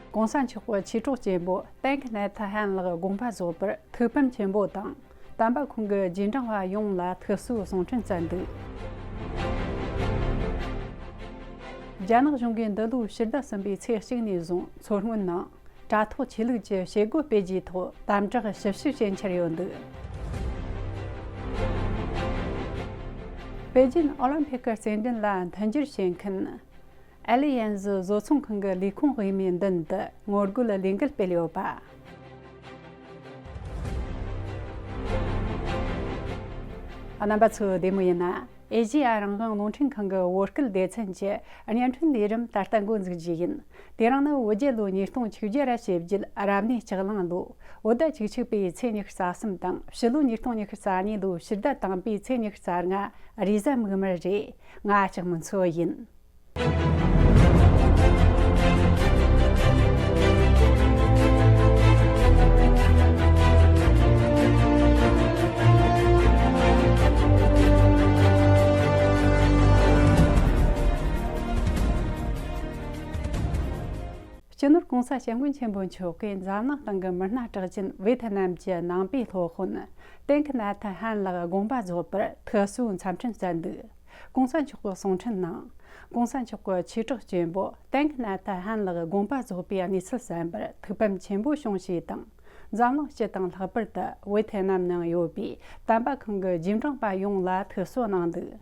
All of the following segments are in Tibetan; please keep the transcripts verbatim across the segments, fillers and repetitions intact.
༸གོང་ས་མཆོག་གི་མཆེད་གྲོགས་ཆེན་པོ་ཏེང་ནད་ཐ་ཧན་ལགས་དགོངས་པ་རྫོགས་པར་ཐུགས་ཕམ་ཆེན་པོ་དང་། དམ་པ་ཁོང་གི་རྗེས་འབྲང་བ་ཡོངས་ལ་ཐུགས་གསོའི་གསུང་འཕྲིན་བསྩལ་འདུག་རྒྱ་ནག་གཞུང་གིས་འདི་ལོའི་ཕྱི་ཟླ་གསུམ་པའི་ཚེས་གཅིག་ནས་བཟུང་མཚོ་སྔོན་ནང་དྲ་ཐོག་ཆོས་ལུགས་ཀྱི་བྱེད་སྒོ་སྤེལ་རྒྱུའི་ཐོག་དམ་དྲག་ཞིབ་བཤེར་བྱེད་འཆར་ཡོད་འདུག་པེ་ཅིན་ཨོ་ལིམ་ཕིག་གི་རྩེད་འགྲན་ལ་མཐུན་འགྱུར་བྱེད་མཁན་ཨ་ལི་ཡན་ཟི་བཟོ་ཚོང་ཁང་གི་ལས་ཁུངས་དབུས་མའི་མདུན་དུ་ངོ་རྒོལ་ལས་འགུལ་སྤེལ་ཡོད་པ། རྣམ་པ་ཚོ་བདེ་མོ་ཡིན་ན། ཨེ་ཤེ་ཡ་རང་དབང་རླུང་འཕྲིན་ཁང་གི་བོད་སྐད་སྡེ་ཚན་གྱི་བརྙན་འཕྲིན་ལས་རིམ་ད་ལྟ་འགོ་འཛུགས་རྒྱུ་ཡིན། དེ་རིང་ནི་བོད་རྒྱལ་ལོ་ཉིས་སྟོང་བཅོ་བརྒྱད་ར་བྱེད་རྒྱུད་རབ་གནས་ལྕགས་གླང་ལོ། བོད་ཟླ་བཅུ་གཅིག་པའི་ཚེས་ཉི་ཤུ་རྩ་གསུམ་དང་ཕྱི་ལོ་ཉིས་སྟོང་ཉི་ཤུ་རྩ་གཉིས་ལོའི་ཕྱི་ཟླ་དང་པོའི་ཚེས་ཉི་ཤུ་རྩ་ལྔ། རེས་གཟའ་མིག་དམར་རེད། ང་ལྕགས་མོ་མཚོ་ཡིན། སྤྱི་ནོར་༸གོང་ས་༸སྐྱབས་མགོན་ཆེན་པོ་མཆོག་གིས་འཛམ་གླིང་སྟེང་གི་མི་སྣ་གྲགས་ཅན་ཝེ་ཐི་ནམ་གྱི་ནང་པའི་སློབ་དཔོན་ཏེང་ནད་ཐ་ཧན་ལགས་དགོངས་པ་རྫོགས་པར་ཐུགས་གསོའི་འཚམས་འཕྲིན་བསྩལ་འདུག ༸གོང་ས་མཆོག་གི་གསུང་འཕྲིན་ནང་། ༸གོང་ས་མཆོག་གི་མཆེད་གྲོགས་ཆེན་པོ་ཏེང་ནད་ཐ་ཧན་ལགས་དགོངས་པ་རྫོགས་པའི་གནས་ཚུལ་གསན་པར་ཐུགས་ཕམ་ཆེན་པོ་བྱུང་ཞེས་དང་། འཛམ་གླིང་སྤྱི་དང་ལྷག་པར་དུ་ཝེ་ཐི་ནམ་ནང་ཡོད་པའི་དམ་པ་ཁོང་གི་རྗེས་འབྲང་པ་ཡོངས་ལ་ཐུགས་གསོ་གནང་འདུག་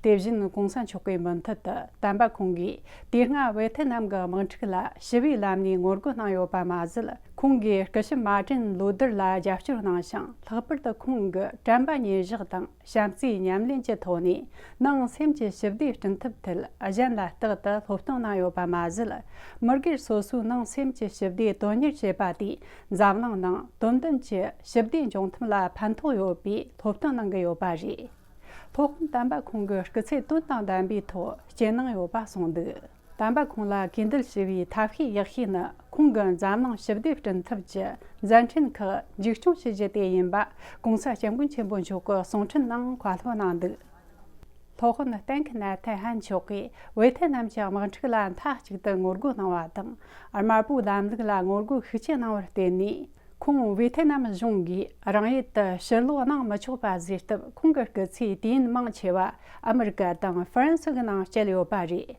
དེ་བཞིན་༸གོང་ས་མཆོག་གི་མུ་མཐུད་དུ་དམ་པ་ཁོང་གིས་དེ་སྔ་ཝེ་ཐི་ནམ་གྱི་དམག་འཁྲུག་ལ་ཞི་བའི་ལམ་ནས་ངོ་རྒོལ་གནང་ཡོད་པ་མ་ཟད། ཁོང་གིས་སྐུ་ཞབས་མ་ཏྲིན་ལོ་དར་ལ་རྒྱབ་སྐྱོར་གནང་ཞིང་། ལྷག་པར་དུ་ཁོང་གིས་དྲན་པ་ཉེར་བཞག་དང་བྱམས་བརྩེའི་ཉམས་ལེན་གྱི་ཐོག་ནས་ནང་སེམས་ཀྱི་ཞི་བདེ་བསྐྲུན་ཐབས་ཐད་གཞན་ལ་རྟག་ཏུ་སློབ་སྟོན་གནང་ཡོད་པ་མ་ཟད། མི་སྒེར་སོ་སོའི་ནང་སེམས་ཀྱི་ཞི་བདེ་དོན་གཉེར་བྱེད་པ་དེས་འཛམ་གླིང་ནང་དོན་ལྡན་གྱི་ཞི་བདེ་འབྱུང་ཐབས་ལ་ཕན་ཐོགས་ཡོད་པའི་སློབ་སྟོན་གནང་གི་ཡོད་པ་རེད། སློབ་དཔོན་དམ་པ་ཁོང་གི་སྐུ་ཚེ་དོན་དང་ལྡན་པའི་ཐོག་སྐྱེལ་གནང་ཡོད་པ་གསུངས་འདུག་དམ་པ་ཁོང་ལ་གུས་འདུད་ཞུ་བའི་ཐབས་ཤེས་ཡག་ཤོས་ནི་ཁོང་གི་འཛམ་གླིང་ཞི་བདེ་བསྐྲུན་ཐབས་ཀྱི་མཛད་འཕྲིན་ཁག་མཇུག་སྐྱོང་བྱེད་རྒྱུ་དེ་ཡིན་པ་༸གོང་ས་༸སྐྱབས་མགོན་ཆེན་པོ་མཆོག་གི་གསུང་འཕྲིན་ནང་བཀའ་སློབ་གནང་འདུག་སློབ་དཔོན་ཏེང་ནད་ཐ་ཧན་མཆོག་གིས་ཝེ་ཐེ་ནམ་གྱི་དམག་འཁྲུག་ལ་མཐའ་གཅིག་ཏུ་ངོ་རྒོལ་གནང་བ་དང་། དམར་པོའི་ལམ་ལུགས་ལ་ངོ་རྒོལ་ཤུགས་ཆེ་གནང་བར་བརྟེན་ནས། ཁོང་ཝེ་ཐེ་ནམ་གཞུང་གིས་རང་ཡུལ་དུ་ཕྱིར་ལོག་གནང་མི་ཆོག་པ་བཟོས་སྟབས། ཁོང་གི་སྐུ་ཚེའི་དུས་ཡུན་མང་ཆེ་བ་ཨ་མི་རི་ཀ་དང་ཧྥ་རན་སི་གི་ནང་བསྐྱལ་ཡོད་པ་རེད།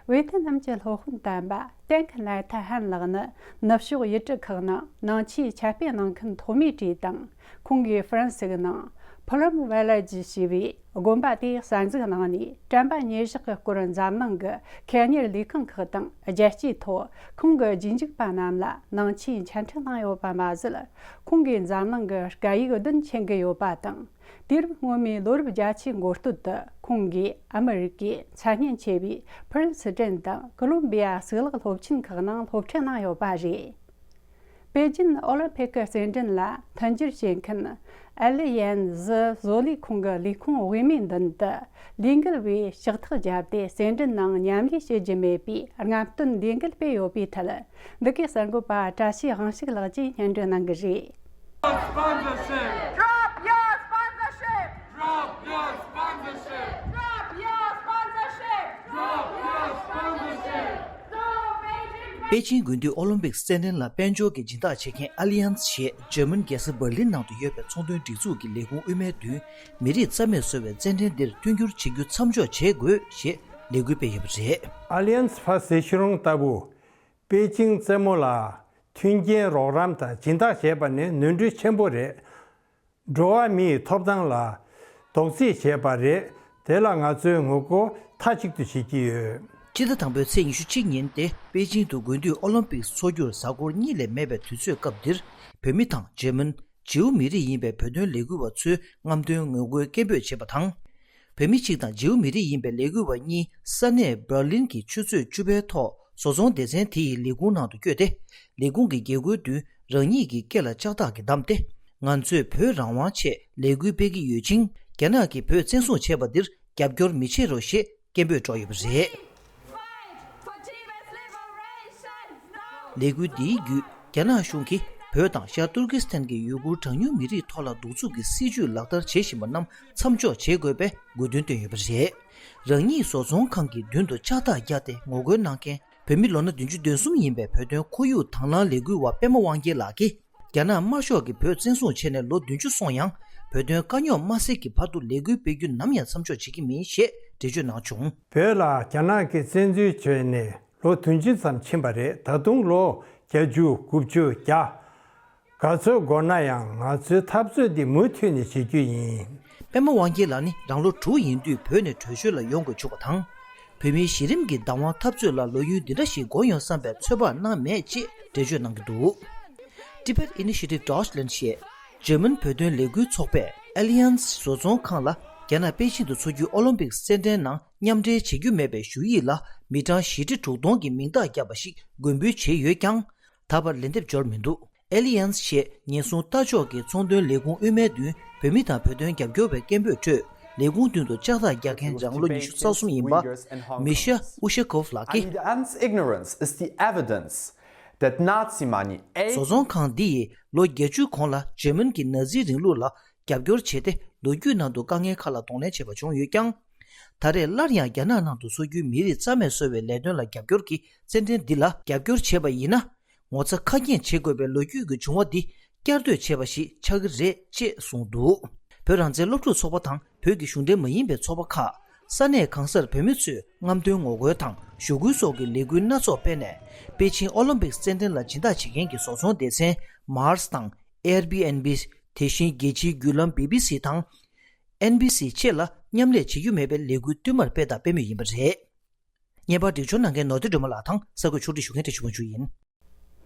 ཝེ་ཐེ་ནམ་གྱི་སློབ་དཔོན་དམ་པ་ཏེང་ནད་ཐ་ཧན་ལགས་ནི་ནུབ་ཕྱོགས་ཡུལ་གྲུ་ཁག་ནང་ནང་ཆོས་ཁྱབ་སྤེལ་གནང་མཁན་ཐོག་མའི་གྲས་དང་། ཁོང་གིས་ཧྥ་རན་སི་གི་ནང་ཕུ་ལམ་ཝེ་ལ་ཇི་ཞེས་པའི་དགོན་པ་དེ་གསར་འཛུགས་གནང་ནས། དྲན་པ་ཉེར་བཞག་གི་སྐོར་འཛམ་གླིང་གི་ཁེ་གཉེར་ལས་ཁང་ཁག་དང་རྒྱལ་སྤྱིའི་ཐོག་ཁོང་གི་རྗེས་འཇུག་པ་རྣམས་ལ་ནང་ཆོས་འཆད་ཁྲིད་གནང་ཡོད་པ་མ་ཟད། ཁོང་གིས་འཛམ་གླིང་གི་སྐད་ཡིག་བདུན་མཁྱེན་གྱི་ཡོད་པ་དང་། དུས་རབས་སྔོན་མའི་ལོ་རབས་བརྒྱད་ཅུའི་འགོ་སྟོད་དུ་ཁོང་གིས་ཨ་མི་རི་ཀའི་མཚན་སྙན་ཆེ་བའི་ཕི་རན་སི་ཏན་དང་ཀོ་ལོམ་བི་ཡ་གཙུག་ལག་སློབ་ཆེན་ཁག་ནང་སློབ་ཁྲིད་གནང་ཡོད་པ་རེད། པེ་ཅིན་ཨོ་ལིམ་ཕིག་གི་རྩེད་འགྲན་ལ་མཐུན་འགྱུར་བྱེད་མཁན་ཨ་ལི་ཡན་ཟི་བཟོ་ལས་ཁང་གི་ལས་ཁུངས་དབུས་མའི་མདུན་དུ་ལས་འགུལ་བས་ཕྱག་ཐག་བརྒྱབ་སྟེ། རྩེད་འགྲན་ནང་མཉམ་ལས་བྱེད་རྒྱུ་མེད་པའི་རྔམ་སྟོན་ལས་འགུལ་སྤེལ་ཡོད་པའི་ཐད། འདི་གའི་གསར་འགོད་པ་བཀྲ་ཤིས་དབང་ཕྱུག་ལགས་ཀྱིས་སྙན་སྒྲོན་གནང་གི་རེད། Sponsorship! Drop your sponsorship! Drop your sponsorship! Drop your sponsorship! Drop your sponsorship! པེ་ཅིང་དགུན་དུས་ཨོ་ལིམ་པིག་རྩེད་འགྲན་ལ་དཔལ་འབྱོར་གྱི་སྦྱིན་བདག་བྱེད་མཁན་ཨ་ལི་ཡན་ཚ་ཞེས་འཇར་མན་རྒྱལ་ས་འབར་ལིན་ནང་དུ་ཡོད་པའི་ཚོང་དོན་སྒྲིག་འཛུགས་ཀྱི་ལས་ཁུངས་དབུ་མའི་མདུན། མི་རིགས་རྩ་མེད་བཟོ་བའི་རྩེད་འགྲན་འདིར་མཐུན་འགྱུར་བྱེད་རྒྱུ་མཚམས་འཇོག་བྱེད་དགོས་ཞེས་ལས་འགུལ་སྤེལ་ཡོད་པ་རེད། ཨ་ལི་ཡན་ཚ་ཕ་སེ་ཤི་རོང་ལྟ་བུ། པེ་ཅིང་རྩེད་མོ་ལ་མཐུན་རྐྱེན་རོགས་རམ་དང་སྦྱིན་བདག་བྱས་པ་ནི་ནོར་འཁྲུལ་ཆེན་པོ་རེད། འགྲོ་བ་མིའི་ཐོབ་ཐང་ལ་རྡོག་རྫིས་བྱས་པ་རེད། དེ་ལ་ང་ཚོས་ངོ་རྒོལ་མཐའ་གཅིག་ཏུ་བྱེད་ཀྱི་ཡོད། སྤྱི་ཟླ་དང་པོའི་ཚེས་ཉི་ཤུ་གཅིག་ཉིན་ཏེ་པེ་ཅིང་དུ་དགུན་དུས་ཨོ་ལིམ་པིག་འཚོགས་རྒྱུར་གཟའ་འཁོར་གཉིས་ལས་མེད་པའི་དུས་ཚོད་སྐབས་འདིར། བོད་མི་དང་འཇར་མན། ཇིའུ་མི་རིགས་ཡིན་པའི་བོད་དོན་ལས་འགུལ་བ་ཚོས་རྔམ་སྟོན་ངོ་རྒོལ་སྐད་འབོད་བྱས་པ་དང་། བོད་མི་གཅིག་དང་ཇིའུ་མི་རིགས་ཡིན་པའི་ལས་འགུལ་བ་གཉིས་ས་གནས་འབར་ལིན་གྱི་ཆུ་ཚོད་བཅུ་པའི་ཐོག་བཟོ་ཚོང་སྡེ་ཚན་དེ་ཡི་ལས་ཁུངས་ནང་དུ་བསྐྱོད་དེ། ལས་ཁུངས་ཀྱི་རྒྱལ་སྒོའི་མདུན་རང་ཉིད་ཀྱི་སྐེ་ལ་ལྕགས་ཐག་གིས་བསྡམས་ཏེ། ང་ཚོས་བོད་རང་དབང་ཆེད་ལས་འགུལ་སྤེལ་གྱི་ཡོད་ཅིང་། རྒྱ་ནག་གིས་བོད་བཙན་བཟུང་བྱས་པ་འདིར་རྒྱབ་སྐྱོར་མི་བྱེད་རོགས་ཞེས་སྐད་འབོད་སྒྲོག་ཡོད་པ་རེད། ལས་འགུལ་འདིའི་བརྒྱུད། རྒྱ་ནག་གཞུང་གིས་བོད་དང་ཤར་ཏུར་ཀི་སི་ཐན་གྱི་ཡུ་གུར་གྲངས་ཉུང་མི་རིགས་ཐོག་ལ་གདུག་རྩུབ་ཀྱི་སྲིད་བྱུས་ལག་བསྟར་བྱེད་བཞིན་པ་རྣམས་མཚམས་འཇོག་བྱེད་དགོས་པའི་དགོས་འདུན་བཏོན་ཡོད་པ་རེད། རང་ཉིད་བཟོ་ཚོང་ཁང་གི་མདུན་དུ་ལྕགས་ཐག་བརྒྱབ་སྟེ་ངོ་རྒོལ་གནང་མཁན་ བོད་མི་ལོ་ན་བདུན་ཅུ་དོན་གསུམ་ཡིན་པའི་བོད་དོན་ཁོར་ཡུག་དང་བླངས་ལས་འགུལ་བ་པད་མ་དབང་རྒྱལ་ལགས་ཀྱིས། རྒྱ་ནག་དམར་ཤོག་གིས་བོད་བཙན་བཟུང་བྱས་ནས་ལོ་བདུན་ཅུ་སོང་ཡང་། བོད་དོན་དཀའ་རྙོག་མ་སེལ་གྱི་བར་དུ་ལས་འགུལ་སྤེལ་རྒྱུ་ནམ་ཡང་མཚམས་འཇོག་བྱེད་ཀྱི་མིན་ཞེས་འགྲེལ་བརྗོད་གནང་བྱུང་། བོད་ལ་རྒྱ་ནག་གིས་བཙན་འཛུལ་བྱས་ནས་ལོ་བདུན་ཅུ་ཙམ་ཕྱིན་པ་རེད། ད་དུང་ལོ་བརྒྱད་ཅུ་དགུ་བཅུ་བརྒྱ། ག་ཚོད་འགོར་ན་ཡང་ང་ཚོའི་འཐབ་རྩོད་འདི་མུ་མཐུད་ནས་བྱེད་རྒྱུ་ཡིན། པད་མ་དབང་རྒྱལ་ལགས་ནི་རང་ལོ་དྲུག་ཡིན་དུས་བོད་ནས་བྲོས་བྱོལ་ལ་ཡོང་དགོས་བྱུང་བ་དང་། བོད་མིའི་གཞི་རིམ་གྱི་བདག་དབང་འཐབ་རྩོད་ལ་ལོ་ཡུན་འདི་འདྲ་ཞིག་འགོར་ཡོང་བསམ་པའི་ཚོད་དཔག་གནང་མེད་ཅེས་འགྲེལ་བརྗོད་གནང་གི་འདུག Tibet Initiative Deutschland ཞེས་འཇར་མན་བོད་དོན་ལས་འགུལ་ཚོགས་པས་Allianz་བཟོ་ཚོང་ཁང་ལ་རྒྱ་ནག་པེ་ཅིང་དུ་འཚོགས་རྒྱུའི་ཨོ་ལིམ་པིག་རྩེད་འགྲན་ནང་མཉམ་འབྲེལ་བྱེད་རྒྱུ་མེད་པའི་ཞུ་ཡིག་ལ་མི་གྲངས་བཞི་ཁྲི་དྲུག་སྟོང་གི་མིང་རྟགས་བརྒྱབ་པ་ཞིག་དགོས་འབུལ་བྱས་ཡོད་ཀྱང་། ད་བར་ལན་འདེབས་འབྱོར་མི་འདུག Allianz་ཞེས་ཉེན་སྲུང་ལྟ་ཕྱོགས་ཀྱི་ཚོང་དོན་ལས་ཁུངས་དབུ་མའི་མདུན་བོད་མི་དང་བོད་དོན་རྒྱབ་སྐྱོར་བའི་སྐད་འབོད་ཁྲོད་ལས་ཁུངས་མདུན་དུ་ལྕགས་ཐག་རྒྱག་མཁན་རང་ལོ་ཉི་ཤུ་རྩ་གསུམ་ཡིན་པ་མི་ཤ་ཨུ་ཤེ་ཁོབ་ལགས་ཀྱིས། Allianz ignorance is the evidence that Nazi money བཟོ་ཚོང་ཁང་འདི་ཡིས་ལོ་བརྒྱད་ཅུ་གོང་ལ་འཇར་མན་གྱི་ན་ཛིའི་རིང་ལུགས་ལ་རྒྱབ་སྐྱོར་བྱས་ཏེ་ལོ་རྒྱུས་ནང་དུ་དཀའ་ངལ་ཁག་ལ་གདོང་ལེན་བྱས་པ་བྱུང་ཡོད་ཀྱང་། ད་རེས་སླར་ཡང་རྒྱ་ནག་ནང་དུ་འཚོགས་རྒྱུའི་མི་རིགས་རྩ་མེད་བཟོ་བའི་ལས་དོན་ལ་རྒྱབ་སྐྱོར་གྱི་རྩེད་འགྲན་འདི་ལ་རྒྱབ་སྐྱོར་བྱས་པ་ཡིན་ན། ངོ་ཚ་ཁ་སྐྱེངས་བྱེད་དགོས་པའི་ལོ་རྒྱུས་ཀྱི་བྱུང་བ་འདི་བསྐྱར་ཟློས་བྱས་པ་ཞིག་ཆགས་ཀྱི་རེད་ཅེས་གསུངས་འདུག་བོད་རང་བཙན་སློབ་ཕྲུག་ཚོགས་པ་དང་བོད་ཀྱི་གཞུང་འབྲེལ་མ་ཡིན་པའི་ཚོགས་པ་ཁག་ས་གནས་གང་སར་བོད་མི་ཚོས་རྔམ་སྟོན་ངོ་རྒོལ་དང་ཞུ་སྐུལ་སོགས་ཀྱི་ལས་འགུལ་སྣ་ཚོགས་སྤེལ་ནས་པེ་ཅིང་ཨོ་ལིམ་པིག་རྩེད་འགྲན་ལ་སྦྱིན་བདག་བྱེད་མཁན་གྱི་བཟོ་ཚོང་སྡེ་ཚན་Mars་དང་Airbnb། དེ་བཞིན་རྒྱལ་སྤྱིའི་བརྒྱུད་ལམ་བི་བི་སི་དང་། ཨེན་བི་སི་ཆེད་ལ་མཉམ་ལས་བྱེད་རྒྱུ་མེད་པའི་ལས་འགུལ་བསྟུད་མར་སྤེལ་དང་སྤེལ་མུས་ཡིན་པ་རེད། བརྙན་པར་སྒྲིག་སྦྱོར་གནང་མཁན་ནོར་བདེ་སྒྲོལ་མ་ལགས་དང་གསར་འགོད་ཕྱོགས་སྒྲིག་ཞུ་མཁན་བཀྲ་ཤིས་དབང་ཕྱུག་ཡིན།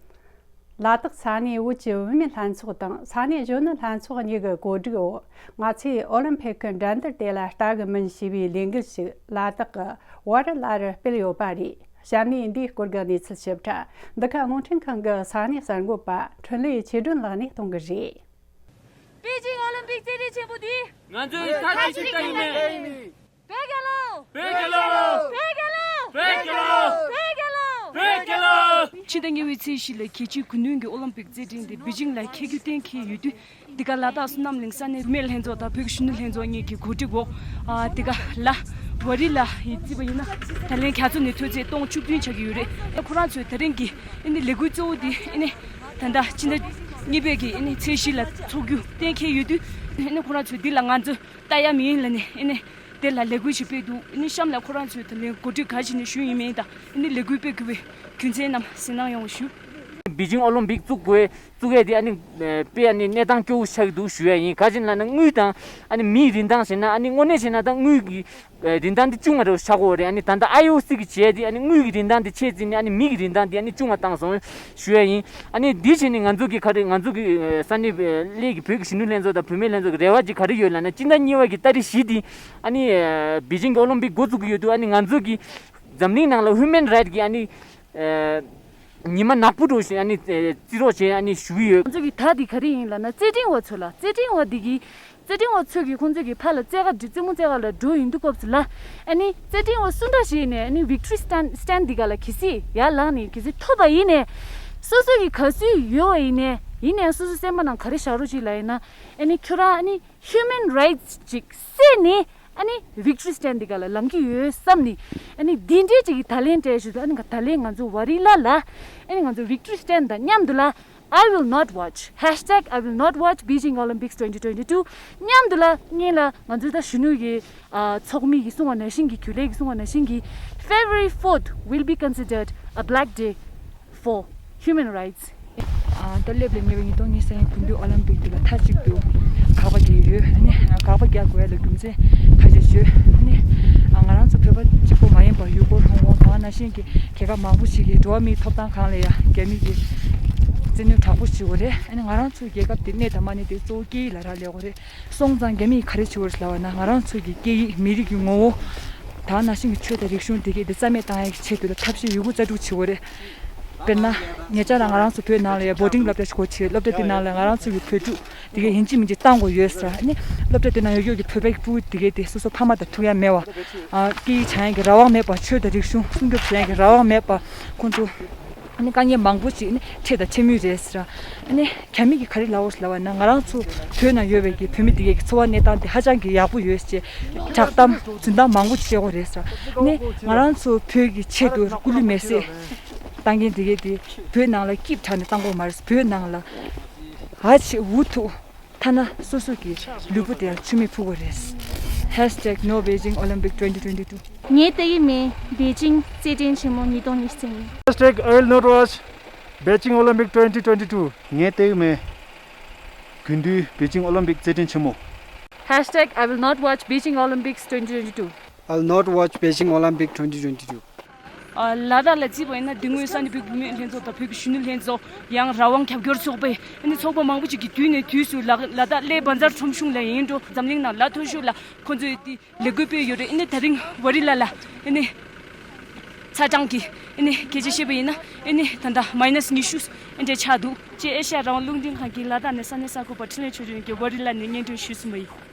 ལ་དྭགས་ས་གནས་དབུས་ཀྱི་བུད་མེད་ལྷན་ཚོགས་དང་ས་གནས་གཞོན་ནུ་ལྷན་ཚོགས་གཉིས་ཀྱི་གོ་སྒྲིག་འོག་ང་ཚོས་ཨོ་ལིམ་ཕིག་གི་འགྲན་བསྡུར་དེ་ལ་ལྟ་གི་མིན་ཞེས་པའི་ལས་འགུལ་ཞིག་ལ་དྭགས་ཀྱི་ཝ་རི་ལ་རུ་སྤེལ་ཡོད་པ་རེད། གཤམ་ནས་འདིའི་སྐོར་གྱི་གནས་ཚུལ་ཞིབ་ཕྲ་འདི་ག་རླུང་འཕྲིན་ཁང་གི་ས་གནས་གསར་འགོད་པ་འཕྲིན་ལས་ཆོས་སྒྲོན་ལགས་ནས་གཏོང་གི་རེད། པེ་ཅིང་ཨོ་ལིམ་པིག་རྩེད་འགྲན་ཆེན་པོ་འདི། ང་ཚོའི་མཐའ་གཅིག་ཏུ་ཡིན་མེད། བོད་རྒྱལ་ལོ། བོད་རྒྱལ་ལོ། བོད་རྒྱལ་ལོ། བོད་རྒྱལ་ལོ། བོད་རྒྱལ་ལོ། བོད་རྒྱལ་ལོ། ཕྱི་ཟླ་གཉིས་པའི་ཚེས་བཞི་ལ་རྒྱལ་སྤྱིའི་གུང་སེང་གི་ཨོ་ལིམ་པིག་རྩེད་འགྲན་དེ་པེ་ཅིང་ལ་འཁེལ་རྒྱུ་གཏན་འཁེལ་ཡོད་དུས། འདི་ག་ལ་དྭགས་སོ་ནམ་གླིང་ས་གནས་བུད་མེད་ལྷན་ཚོགས་དང་བོད་ཀྱི་གཞོན་ནུ་ལྷན་ཚོགས་གཉིས་ཀྱི་གོ་སྒྲིག་འོག་ཨ་འདི་ག་ལ་ཝ་རི་ལ་ཡི་རྩིས་པ་ཡིན་ན་ད་ལན་རྒྱ་མཚོ་ནས་ཐོན་ཚད་སྟོང་བཅུ་བདུན་ཆགས་ཀྱི་ཡོད་རེད། ཁོ་རང་ཚོའི་ད་རིང་གི་ཨ་ནི་ལས་འགུལ་གཙོ་བོ་འདི་ཨ་ནི་ད་ལྟ་ཕྱི་ཟླ་གཉིས་པའི་གི་ཨ་ནི་ཚེས་བཞི་ལ་འཚོགས་རྒྱུ་གཏན་འཁེལ་ཡོད་དུས་ཨ་ནི་ཁོ་རང་ཚོས་འདི་ལ་ང་ཚོ་ལྟ་ཡ་མི་ཡིན་ལབ་ནས་ཨ་ནི་དེ་ལ་ལས་འགུལ་ཞིག་སྤེལ་འདུག་ཨ་ནི་གཤམ་ལ་ཁོ་རང་ཚོས་ད་ལན་གོ་སྒྲིག་ག་རེ་བྱས་ནས་ཞུས་ཡིན་མིན་དང་ཨ་ནི་ལས་འགུལ་སྤེལ་དགོས་པའི་རྒྱུ་མཚན་རྣམས་གསན་གནང་ཡོང་བ་ཞུ། པེ་ཅིང་ཨོ་ལིམ་པིག་བཙུགས་དགོས་བཙུགས་ཡས་དེ་ཨ་ནི་དཔེ་ཨ་ནི་གནས་སྟངས་སྐྱོ་བོ་ཆགས་ཀྱི་འདུག་ཞུ་ཡ་ཡིན། ག་ཅི་ལབ་ན་དངུལ་དང་ཨ་ནི་མིའི་རིན་ཐང་བྱས་ན་ཨ་ནི་དངོས་གནས་བྱས་ན་ད་དངུལ་གྱི་རིན་ཐང་དེ་ཆུང་བ་རེ་ཆགས་ཀྱི་ཡོད་རེད། ཨ་ནི་ད་ལྟ་ཨའི་ཨོ་སི་གི་བྱས་དེ་ཨ་ནི་དངུལ་གྱི་རིན་ཐང་དེ་ཆེ་བརྩིས་ནས་ཨ་ནི་མི་གི་རིན་ཐང་དེ་ཨ་ནི་ཆུང་བ་བཏང་སོང་ཞུ་ཡ་ཡིན། ཨ་ནི་འདི་བྱས་ནས་ང་ཚོ་གི་ག་རེ་ང་ཚོ་གི་ས་གནས་གླེ་གི་བོད་ཀྱི་གཞོན་ནུ་ལྷན་ཚོགས་དང་བུད་མེད་ལྷན་ཚོགས་ཀྱི་རེ་བ་ཅིག་ག་རེ་ཡོད་ལབ་ན་སྤྱི་ཟླ་གཉིས་པ་གི་ཏ་རིག་བཞི་དེ་ཨ་ནི་པེ་ཅིང་གི་ཨོ་ལིམ་པིག་འགོ་བཙུགས་ཀྱི་ཡོད་དུས་ཨ་ནི་ང་ཚོ་གི་འཛམ་གླིང་ནང་ལ་ཧིའུ་མན་རའེ་ཊི་གི་ཨ་ནི། ཉི་མ་ནག་པོ་འགྲོ་བཞིན་ཨ་ནི་རྩིས་རོགས་བྱས་ཨ་ནི་ཞུ་གི་ཡོད། ང་ཚོ་གི་ད་འདི་ག་རེ་ཡིན་ལབ་ན་རྩེད་འགྲན་བ་ཚོ་ལ་རྩེད་འགྲན་བ་འདི་གི་རྩེད་འགྲན་བ་ཚོ་གི་ཁོང་ཚོ་གི་ཕར་ལ་རྩེད་ག་རྩེད་མོ་རྩེད་ག་ལ་འགྲོ་ཡོང་དུས་སྐབས་སུ་ལ་ཨ་ནི་རྩེད་འགྲན་བ་སུ་འདྲ་ཞིག་ནས་ཨ་ནི་ཝིག་ཊོ་རི་སི་ཊན་སི་ཊན་སི་འདི་ག་ལ་གལ་སྲིད་ཡར་ལངས་ནས་གལ་སྲིད་ཐོབ་པ་ཡིན་ནས་སོ་སོ་གི་ག་ཚོད་ཡོད་པ་ཡིན་ནས་ཡིན་ནས་སོ་སོ་སེམས་པ་ནང་ག་རེ་བཞག་རོགས་ཅིག་ལབ་ཡིན་ན་ཨ་ནི་ཁྱོད་རང་ཨ་ནི། ཧིའུ་མན་རའེ་ཊི་ཅིག་བསད་ནས་ཨ་ནི་ཝིག་ཊོ་རི་སི་ཊན་སི་འདི་ག་ལ་ལངས་ཀྱི་ཡོད་བསམ་ནས་ཨ་ནི་འདི་འདྲའི་ཅིག་གི་ད་ལན་སྤྲད་ཞུ་དུས་ཨ་ནི་ད་ལན་ང་ཚོ་ཝ་རི་ལ་ལ་ཨ་ནི་ང་ཚོ་ཝིག་ཊོ་རི་སི་ཊན་སི་དང་མཉམ་དུ་ལ་I will not watch hashtag I will not watch Beijing Olympics twenty twenty-two མཉམ་དུ་ལ་ངེད་ལ་ང་ཚོ་ད་གཞོན་ནུ་གི་ཚོགས་མི་གི་གསུང་བ་ནང་བཞིན་གི་རྒྱུན་ལས་ཀྱི་གསུང་བ་ནང་བཞིན་གི་February fourth will be considered a black day for human rights. ད་སླེབས་ལས་ཉེ་བའི་ཉིས་སྟོང་ཉི་ཤུ་རྩ་བཞི་བོད་འདུས་ཨོ་ལིམ་པིག་འདི་ལ་མཐའ་གཅིག་ཏུ་དགག་པ་རྒྱག་ཡོད། ཨ་ནི་དགག་པ་རྒྱག་དགོས་ཡ་ལ་རྒྱུ་མཚན་ཁ་ཤས་ཤོད། ཨ་ནི་ང་རང་ཚོ་བོད་པ་གཅིག་པོ་མ་ཡིན་པར་ཡུ་གུར་ཧོང་ཀོང་དང་ནང་བཞིན་གྱི་རྒྱལ་ཁབ་མང་པོ་ཞིག་གི་འགྲོ་བ་མིའི་ཐོབ་ཐང་སྒང་ལ་ཡ་རྒྱ་མི་གིས་བཙན་གནོན་དྲག་པོ་བྱེད་ཀྱི་ཡོད་རེད། ཨ་ནི་ང་རང་ཚོའི་རྒྱལ་ཁབ་དེ་གནས་དང་མ་གནས་དེ་གཙོ་བོ་སྐད་ཡིག་ལ་རག་ལས་ཀྱི་ཡོད་རེད། སོང་ཙང་རྒྱ་མིས་ག་རེ་བྱེད་ཀྱི་ཡོད་རེད་ལབ་པ་ན་ང་རང་ཚོ་གི་སྐད་ཡིག་མི་རིགས་ཀྱི་ངོ་བོ་དང་ནང་བཞིན་གྱི་ཆོས་དང་རིག་གཞུང་དེ་གའི་དེ་རྩ་མེད་བཏང་ཡག་གི་ཆེད་དུ་ལ་ཐབས་ཤེས་ཡོད་རྒུ་རྩལ་སྤྲུགས་བྱེད་ཀྱི་ཡོད་རེད། དཔེར་ན་ཉེ་ཆར་ང་རང་ཚོ་བོད་ནང་ལ་ཡ་བོ་ཊིང་སློབ་གྲྭ་ཞིག་སྒོ་ཕྱེ། སློབ་གྲྭ་དེ་ནང་ལ་ང་རང་ཚོ་གི་བོད་ཕྲུག་དེ་གའི་ཡིན་གཅིག་མིན་གཅིག་བཏང་དགོས་ཡོད་ཟེར། ཨ་ནི་སློབ་གྲྭ་དེ་ནང་ཡོད་ཡོད་ཀྱི་བོད་པའི་ཕྲུ་གུ་དེ་གའི་དེ་སོ་སོ་ཕ་མ་དང་ཐུག་ཡ་མེད་པ། ཨ་སྐད་ཡིག་སྦྱང་ཡ་གི་རང་དབང་མེད་པ། ཆོས་དང་རིག་གཞུང་སྲུང་སྐྱོབ་བྱེད་ཡ་གི་རང་དབང་མེད་པ། ཁོང་ཚོ་ ཨ་ནི་དཀའ་ངལ་མང་པོ་ཅིག་ནི་འཕྲད་དང་འཕྲད་མུས་རེད་ཟེར། ཨ་ནི་རྒྱ་མི་གིས་ག་རེ་ལབ་ཡོད་ལབ་པ་ན། ང་རང་ཚོ་བོད་ནང་ཡོད་པའི་གི་བོད་མི་དེ་གའི་གི་འཚོ་བ་གནས་སྟངས་དེ་ཧ་ཅང་གི་ཡག་པོ་ཡོད་ཅེས་བསྒྲགས་གཏམ་རྫུན་གཏམ་མང་པོ་ཅིག་བཤད་ཀྱི་ཡོད་རེད་ཟེར། ཨ་ནི་ང་རང་ཚོ་བོད་ཀྱི་ཆེད་དུ་སྐུ་ལུས་མེར་སྲེག་བཏང་མཁན་དེ་གའི་དེ་བོད་ནང་ལ་སྐྱིབས་དྲག་ནས་བཏང་དགོས་མ་རེད། བོད་ནང་ལ་ཨ་ཆེ་འུ་ཐུག་ཐ་ན་སོ་སོ་གི་ལུས་པོ་དེ་ཡང་མཆོད་མེ་ཕུལ་དགོས་རེད། Hashtag no Beijing Olympic twenty twenty-two. ངས་དེ་ཡི་མིན། པེ་ཅིང་རྩེད་འགྲན་ཆེན་མོ་ཉིས་སྟོང་ཉི་ཤུ་རྩ་གཉིས། Hashtag I will not watch Beijing Olympic twenty twenty-two. ངས་དེ་ཡི་མིན། དགུན་དུས་པེ་ཅིང་ཨོ་ལིམ་པིག་རྩེད་འགྲན་ཆེན་མོ། Hashtag I will not watch Beijing Olympics twenty twenty-two. I will not watch Beijing Olympic twenty twenty-two. ཨ། ལ་དྭགས་ལ་བརྩིས་པ་ཡིན་ན། དེ་སྔོན་ས་གནས་བོད་ཀྱི་བུད་མེད་ལྷན་ཚོགས་དང་བོད་ཀྱི་གཞོན་ནུ་ལྷན་ཚོགས། ཡང་རང་དབང་རྒྱབ་སྐྱོར་ཚོགས་པའི་ཨ་ནི་ཚོགས་པ་མང་པོ་ཅིག་གིས་དུས་ནས་དུས་སུ་ལ་ལ་དྭགས་གླེ་བཛྲ་ཁྲོམ་གཞུང་ལ་ཡིན་འགྲོ། འཛམ་གླིང་ནང་ལ་མཐོ་ཤོས་ལ་ཁོང་ཚོས་དེ་ལས་འགུལ་སྤེལ་ཡོད་རེད། ཨ་ནི་ད་རིང་ཝ་རི་ལ་ལ་ཨ་ནི་ཚ་གྲང་གི་ཨ་ནི་སྐད་ཆ་བཤད་པ་ཡིན་ན། ཨ་ནི་ད་ལྟ་མའི་ནས་ཉི་ཤུ་ཨ་འདྲ་ཆགས་འདུག་ཅེས་ཨེ་ཤ་ཡ་རང་དབང་རླུང་འཕྲིན་ཁང་གི་ལ་དྭགས་ནས་ས་གནས་གསར་འགོད་པ་འཕྲིན་ལས་ཆོས་སྒྲོན་གྱིས་ཝ་རི་ལ་ནས་སྙན་སྒྲོན་ཞུས་ཟིན་པ་ཡིན།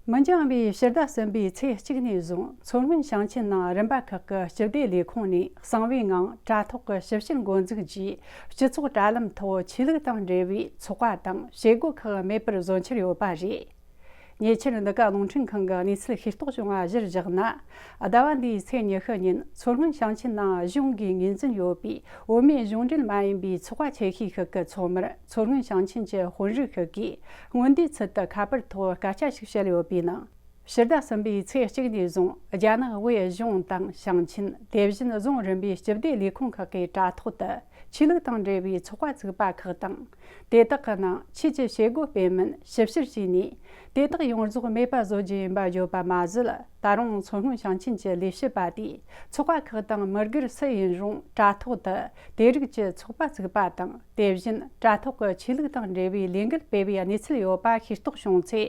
མི་འགྱངས་པའི་ཕྱི་ཟླ་གསུམ་པའི་ཚེས་གཅིག་ནས་བཟུང་མཚོ་སྔོན་ཞིང་ཆེན་ནང་རིམ་པ་ཁག་གི་སྤྱི་བདེ་ལས་ཁུངས་ནས་གསང་བའི་ངང་དྲ་ཐོག་གི་ཞིབ་བཤེར་འགོ་འཛུགས་ཀྱིས། སྤྱི་ཚོགས་དྲ་ལམ་ཐོག་ཆོས་ལུགས་དང་འབྲེལ་བའི་ཚོགས་པ་དང་བྱེད་སྒོ་ཁག་མེད་པར་བཟོ་འཆར་ཡོད་པ་རེད། ཉེ་ཆར་འདི་ག་རླུང་འཕྲིན་ཁང་གི་གནས་ཚུལ་ཤེས་རྟོགས་བྱུང་བ་གཞིར་བཞག་ན། ཟླ་བ་འདིའི་ཚེས་ཉི་ཤུ་ཉིན་མཚོ་སྔོན་ཞིང་ཆེན་ནང་གཞུང་གིས་ངོས་འཛིན་ཡོད་པའི་བོད་མིའི་གཞུང་འབྲེལ་མ་ཡིན་པའི་ཚོགས་པ་ཆེ་ཤོས་ཤིག་གི་ཚོགས་མིར་མཚོ་སྔོན་ཞིང་ཆེན་གྱི་དཔོན་རིགས་ཤིག་གིས་སྔོན་བསྡུས་ཚུལ་དུ་ཁ་པར་ཐོག་སྐད་ཆ་ཞིག་བཤད་ཡོད་པའི་ནང་། ཕྱི་ཟླ་གསུམ་པའི་ཚེས་གཅིག་ནས་བཟུང་རྒྱ་ནག་དབུས་གཞུང་དང་ཞིང་ཆེན། དེ་བཞིན་རྫོང་རིམ་པའི་སྤྱི་བདེ་ལས་ཁུངས་ཁག་གི་དྲ་ཐོག་ཏུ་ཆོས་ལུགས་དང་འབྲེལ་བའི་ཚོགས་པ་བཙུགས་པ་ཁག་དང་། དེ་དག་གི་ནང་ཆོས་ཀྱི་བྱེད་སྒོ་སྤེལ་མིན་ཞིབ་བཤེར་བྱས་ནས། དེ་དག་ཡོངས་རྫོགས་མེད་པ་བཟོ་རྒྱུ་ཡིན་པ་བརྗོད་པ་མ་ཟད། ད་རུང་མཚོ་སྔོན་ཞིང་ཆེན་གྱི་ལས་བྱེད་པ་དེས་ཚོགས་པ་ཁག་དང་མི་སྒེར་སུ་ཡིན་རུང་དྲ་ཐོག་ཏུ་དེ་རིགས་ཀྱི་ཚོགས་པ་བཙུགས་པ་དང་། དེ་བཞིན་དྲ་ཐོག་གི་ཆོས་ལུགས་དང་འབྲེལ་བའི་ལས་འགུལ་སྤེལ་བའི་གནས་ཚུལ་ཡོད་པ་ཤེས་རྟོགས་བྱུང་ཚེ།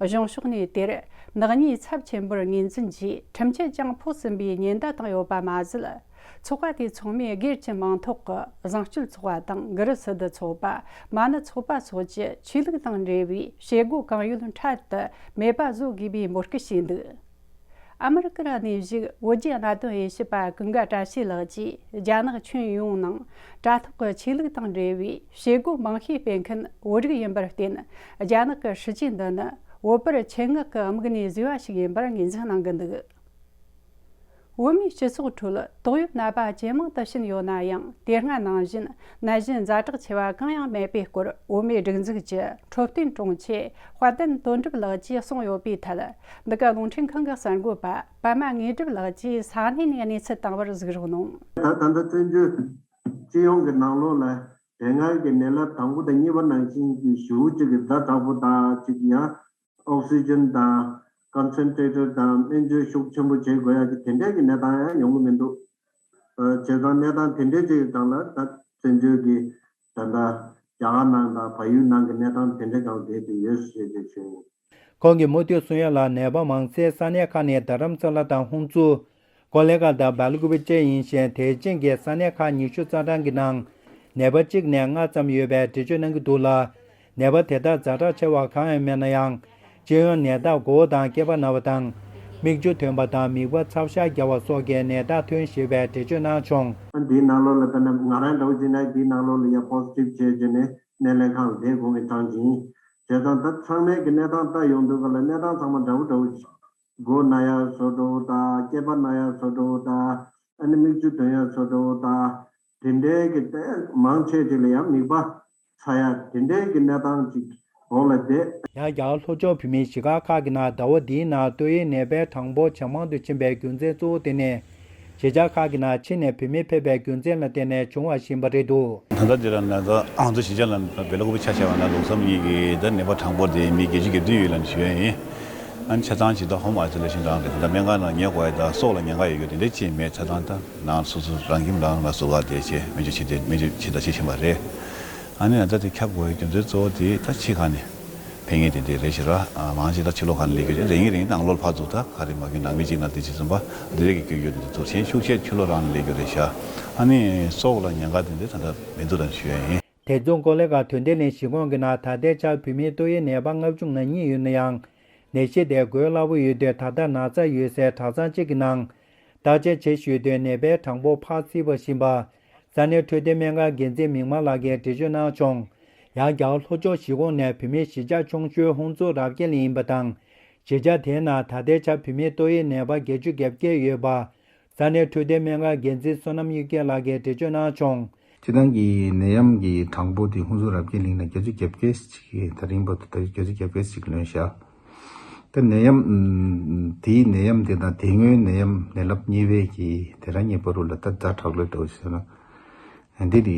གཞུང་ཕྱོགས་ནས་དེར་ནག་ཉེས་ཚབས་ཆེན་པོར་ངོས་འཛིན་གྱིས་ཁྲིམས་ཆད་ཀྱང་ཕོག་ཟིན་པའི་ཉེན་བརྡ་བཏང་ཡོད་པ་མ་ཟད། ཚོགས་པ་དེ་ཚང་མས་སྒེར་གྱི་མིང་ཐོག་གི་བཟང་སྤྱོད་ཚོགས་པ་དང་། གུ་རུ་སིདྡྷི་ཚོགས་པ། མ་ཎི་ཚོགས་པ་སོགས་ཀྱི་ཆོས་ལུགས་དང་འབྲེལ་བའི་བྱེད་སྒོ་གང་ཡོད་འཕྲལ་དུ་མེད་པ་བཟོ་དགོས་པའི་འབོད་སྐུལ་བྱས་འདུག་ཨ་མི་རི་ཀར་གནས་བཞུགས་བོད་བརྒྱུད་གནད་དོན་དབྱེ་ཞིབ་པ་ཀུན་དགའ་བཀྲ་ཤིས་ལགས་ཀྱིས། རྒྱ་ནག་ཁྱོན་ཡོངས་ནང་དྲ་ཐོག་གི་ཆོས་ལུགས་དང་འབྲེལ་བའི་བྱེད་སྒོ་མང་ཤོས་སྤེལ་མཁན་བོད་རིགས་ཡིན་པར་བརྟེན། རྒྱ་ནག་གི་སྲིད་ཇུས་འདི་ནི་བོད་པར་ཆེད་མངགས་ཀྱི་དམིགས་ནས་བཟོས་པ་ཞིག་ཡིན་པར་ངོས་འཛིན་གནང་གི་འདུག་བོད་མིའི་སྤྱི་ཚོགས་ཁྲོད་ཏོག་དབྱིབས་ནད་པ་ཇེ་མང་དུ་ཕྱིན་ཡོད་ན་ཡང་། དེ་སྔ་ནང་བཞིན་ནད་གཞི་ཛ་དྲག་ཆེ་བ་གང་ཡང་མེད་པའི་སྐོར། བོད་མིའི་སྒྲིག་འཛུགས་ཀྱི་འཕྲོད་བསྟེན་དྲུང་ཆེ་དཔལ་ལྡན་དོན་གྲུབ་ལགས་ཀྱིས་གསུངས་ཡོད་པའི་ཐད། འདི་ག་རླུང་འཕྲིན་ཁང་གི་གསར་འགོད་པ་པདྨ་དངོས་གྲུབ་ལགས་ཀྱིས་ས་གནས་ནས་གནས་ཚུལ་བཏང་བར་གཟིགས་རོགས་གནང་། ད་ད་ལྟ་བཙན་བྱོལ་སྤྱི་ཡོངས་ཀྱི་ནང་ལོགས་ལ་དེ་སྔར་གྱི་ནད་རླབས་དང་པོ་དང་གཉིས་པ་ནང་བཞིན་གྱི་ཞེ་པོ་ཅིག་གི་ཛ་དྲག་པོ་དང་ཅིག་ཡང་། ཨོག་སི་ཇན་དང་། ཀོན་སེན་ཊེ་ཊར་དང་སྨན་བཅོས་ཤུགས་ཆེན་པོ་བྱེད་དགོས་ཡ་གི་དེ་འདྲའི་གི་གནས་སྟངས་ཡང་ཡོང་གི་མི་འདུག་ཨ། བྱས་ཙང་གནས་སྟངས་དེ་འདྲའི་ཅིག་གི་སྒང་ལ་ད་བཙན་བྱོལ་གྱི་ད་ལྟ་རྒྱ་གར་ནང་དང་བལ་ཡུལ་ནང་གི་གནས་སྟངས་དེ་འདྲའི་སྒང་བསྡད་དེ་ཡོད་ཞེས་བརྗོད་བྱུང་། ཁོང་གིས་མུ་མཐུད་གསུང་ཡ་ལ། ནད་པ་མང་སའི་ས་གནས་ཁག་ནི་རྡ་རམ་ས་ལ་དང་ཧུན་སུར། ཀོ་ལེ་གྷལ་དང་སྦེལ་ཀོབ་བཅས་ཡིན་ཞིང་། དེ་རྗེས་ཀྱི་ས་གནས་ཁག་ཉི་ཤུ་རྩ་གྲངས་ཀྱི་ནང་ནད་པ་གཅིག་ནས་ལྔ་ཙམ་ཡོད་པའི་འགྲེལ་བརྗོད་གནང་གི་འདུག་ལ། ནད་པ་དེ་དག་ཛ་དྲག་ཆེ་བ་གང་ཡང་མེད་ན་ཡང་། སྤྱི་ཡོངས་ནད་རྟགས་མགོ་བོ་དང་སྐེད་པ་ན་བ་དང་། མིག་ཆུ་ཐོན་པ་དང་། མིད་པ་ཚབ་ཤ་རྒྱག་པ་སོགས་ཀྱི་ནད་རྟགས་ཐོན་ཞེས་པའི་འགྲེལ་བརྗོད་གནང་བྱུང་། ཨ། འདིའི་ནང་ལོགས་ལ་དཔེར་ན་ང་རང་འདྲ་བོ་བྱས་ན་འདིའི་ནང་ལོགས་ལ་ཡ་པོ་སི་ཊིབ་བྱས་བྱས་ནས་སྣེ་ལེན་ཁང་ལ་བསྡད་དགོས་པའི་གྲངས་ཅིག་ཡིན། བྱས་ཙང་ད་ཚང་མའི་གི་གནས་སྟངས་ལྟ་ཡོང་དུས་ག་ལ་གནས་སྟངས་ཚང་མ་འདྲ་བོ་འདྲ་བོ་ཅིག་མགོ་ན་ཡ་བཟོ་འདྲ་བོ་དང་། སྐེད་པ་ན་ཡ་བཟོ་འདྲ་བོ་དང་། ཨ་ནི་མིག་ཆུ་ཐོན་ཡ་བཟོ་འདྲ་བོ་དང་། དེ་འདྲའི་གི་དེ་མང་ཆེ་ཅིག་ལ་ཡང་མིད་པ་ཚ་ཡ་དེ་འདྲའི་གི་གནས་སྟངས་ཅིག་འོག་ལ་བསྡད། ཡང་རྒྱ་གར་ལྷོ་ཕྱོགས་བོད་མིའི་གཞིས་ཆགས་ཁག་གི་ནང་ཟླ་བ་འདིའི་ནང་ཏོག་དབྱིབས་ནད་པའི་གྲངས་འབོར་ཇེ་མང་དུ་ཕྱིན་པའི་རྒྱུ་མཚན་གཙོ་བོ་དེ་ནི། གཞིས་ཆགས་ཁག་གི་ནང་ཕྱི་ནས་བོད་མི་ཕེབས་པའི་རྒྱུ་མཚན་ལ་བརྟེན་ནས་བྱུང་བ་ཞིག་ཡིན་པ་རེད་འདུག་ད་ལྟ་འདི་ལ་ནི་ད་ང་ཚོ་གཞིས་ཆགས་ལ་སྦེལ་ཀོབ་ཆ་བཞག་པ་ན་ལུགས་བསམ་གཉིས་ཀྱི་ད་ནད་པ་གྲངས་འབོར་དེ་མི་བརྒྱད་ཅུ་གྱ་བདུན་ཡོད་ལབ་ནས་ཞུ་ཡ་ཡིན། ཨ་ནི་ཆ་ཚང་ཅིག་ད་ཧོམ་ཨའི་སོ་ལེ་ཤན་རང་རེད། ད་སྨན་ཁང་ནང་ཉལ་དགོས་ཡ། ད་སྲོག་ལ་ཉེན་ཁ་ཡོད་རྒྱུ་དེ་འདྲ་ཅིག་མེད། ཆ་ཚང་ད་ནང་སོ་སོ་རང་ཁྱིམ་རང་ལ་ཟུར་བཀག་བསྡད་བྱས་སྨན་བཅོས་བྱེད་དེ་སྨན་བཅོས་བྱེད་ད་བྱེད་བཞིན་པ་རེད། ཨ་ནི་ད་ལྟ་དེ་ཁྱབ་དགོས་ཡ་རྒྱུ་མཚན་གཙོ་བོ་དེ་ད་ཕྱི་ཁ་ནས་ཕེབས་མཁན་དེ་འདྲ་རེད་ཤག་ར། ཨ། མང་ཆེ་ད་ཕྱི་ལོགས་ཁ་ནས་སླེབས་རྒྱུ་རེད། ཡིན་རིང་ད་ནང་ལོགས་ལ་ཕར་ཚུར་ད་ག་རེ་མ་གི་ནང་མི་གཅིག་ནང་དེ་གཅིག་གསུམ་པ་འདི་རེད་གི་སྐྱོན་ཡོད་དེ་ཚོ་གཞན་ཤུགས་ཆེ་ཕྱི་ལོགས་རང་ནས་སླེབས་རྒྱུ་རེད་ཤག་ཨ་ནི་སྲོག་ལ་ཉེན་ཁ་དེ་འདྲ་ད་ལྟ་མི་འདུག་ད་ཞུ་ཡ་ཡིན། དེ་མཚུངས་ཀོ་ལེ་གྷལ་དོན་ལྡན་གླིང་གཞིས་ཁོངས་ཀྱི་ནང་ད་ལྟའི་ཆར་བོད་མིའི་ཏོག་དབྱིབས་ནད་པ་ལྔ་བཅུ་ང་གཉིས་ཡོད་ན་ཡང་། ནད་གཞི་དེ་འགོས་སླ་པོ་ཡོད་དུས་ད་ལྟ་ན་ཚ་ཡོད་སའི་གྲྭ་ཚང་གཅིག་གི་ནང་བརྟག་དཔྱད་བྱེད་བཞིན་ཡོད་དུས་ནད་པའི་གྲངས་འབོར་ཕར་བརྩིས་པ་བཞིན་པ། ས་གནས་འཕྲོད་བསྟེན་སྨན་ཁང་འགན་འཛིན་མིག་དམར་ལགས་ཀྱིས་འགྲེལ་བརྗོད་གནང་བྱུང་། ཡང་རྒྱ་གར་ལྷོ་ཕྱོགས་གཞིས་ཁོངས་ནས་བོད་མིའི་གཞིས་ཆགས་ཆུང་ཤོས་ཧུན་སུར་རབ་རྒྱས་གླིང་ཡིན་པ་དང་། གཞིས་ཆགས་དེའི་ནང་ད་ལྟའི་ཆར་བོད་མིའི་ཏོག་དབྱིབས་ནད་པ་བརྒྱད་ཅུ་གྱ་བརྒྱད་ཡོད་པ། ས་གནས་འཕྲོད་བསྟེན་སྨན་ཁང་འགན་འཛིན་བསོད་ནམས་གཡུ་རྒྱལ་ལགས་ཀྱིས་འགྲེལ་བརྗོད་གནང་བྱུང་། སྤྱིར་བཏང་གི་ནད་ཡམས་ཀྱི་གྲངས་འབོར་དེ་ཧུན་སུར་རབ་རྒྱས་གླིང་ནས་བརྒྱད་ཅུ་གྱ་བརྒྱད་ཅིག་ད་རིང་བར་དུ་ད་བརྒྱད་ཅུ་གྱ་བརྒྱད་ཅིག་ལོན་བཞག་ད་ནད་ཡམས་ཨམ་དེའི་ནད་ཡམས་དེ་དང་དེ་སྔོན་ནད་ཡམས་ནད་རླབས་གཉིས་པའི་གི་དེ་རང་གཉིས་བར་དུ་ལ་ད་ཛ་དྲག་ལོས་འགྲོ་ཞེ་ན། འདི་དེ་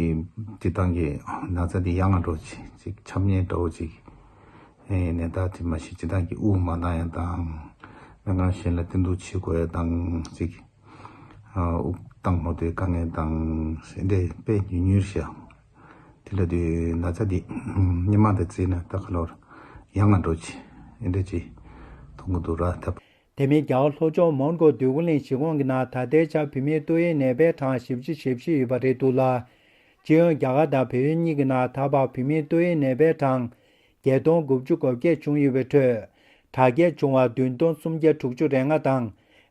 སྤྱིར་བཏང་གི་ན་ཚ་དེ་ཡང་ང་འགྲོ་ཅིག་ཅིག་ཆམ་ཉེན་འདྲ་བོ་ཅིག་ནད་རྟགས་དེ་མ་གཞི་སྤྱིར་བཏང་གི་དབུགས་མ་འདང་ཡ་དང་། སྨན་ཁང་གཞན་ལ་བསྟེན་གཏུགས་བྱེད་དགོས་ཡ་དང་ཅིག་དབུགས་བཏང་མ་ཐུབ་དཀའ་ངལ་དང་ཟེར་འདྲ་དཔེ་ཉུང་ཉུང་ཤག་དེ་ལ་དུས་ན་ཚ་འདི་སྔོན་མ་དང་བརྩིས་ན་ད་ག་ལོར་ཡང་ང་འགྲོ་ཆེ་འདི་འདྲ་ཅིག་མཐོང་གི་འདུག་ར་ད། དེ་མིན་རྒྱ་གར་ལྷོ་ཕྱོགས་མོན་གྷོ་འདོད་རྒུ་གླིང་གཞིས་ཁོངས་ཀྱི་ནང་ད་ལྟའི་ཆར་བོད་མིའི་ཏོག་དབྱིབས་ནད་པའི་གྲངས་བཞི་བཅུ་ཞེ་བཞི་ཡོད་པ་རེད་འདུག་ལ། སྤྱི་ཡོངས་རྒྱ་གར་དང་བལ་ཡུལ་གཉིས་ཀྱི་ནང་ད་བར་བོད་མིའི་ཏོག་དབྱིབས་ནད་པའི་གྲངས་བརྒྱད་སྟོང་དགུ་བཅུ་གོ་བརྒྱད་བྱུང་ཡོད་པའི་ཁྲོད། དྲག་སྐྱེད་བྱུང་བ་བདུན་སྟོང་སུམ་བརྒྱ་དྲུག་ཅུ་རེ་ལྔ་དང་།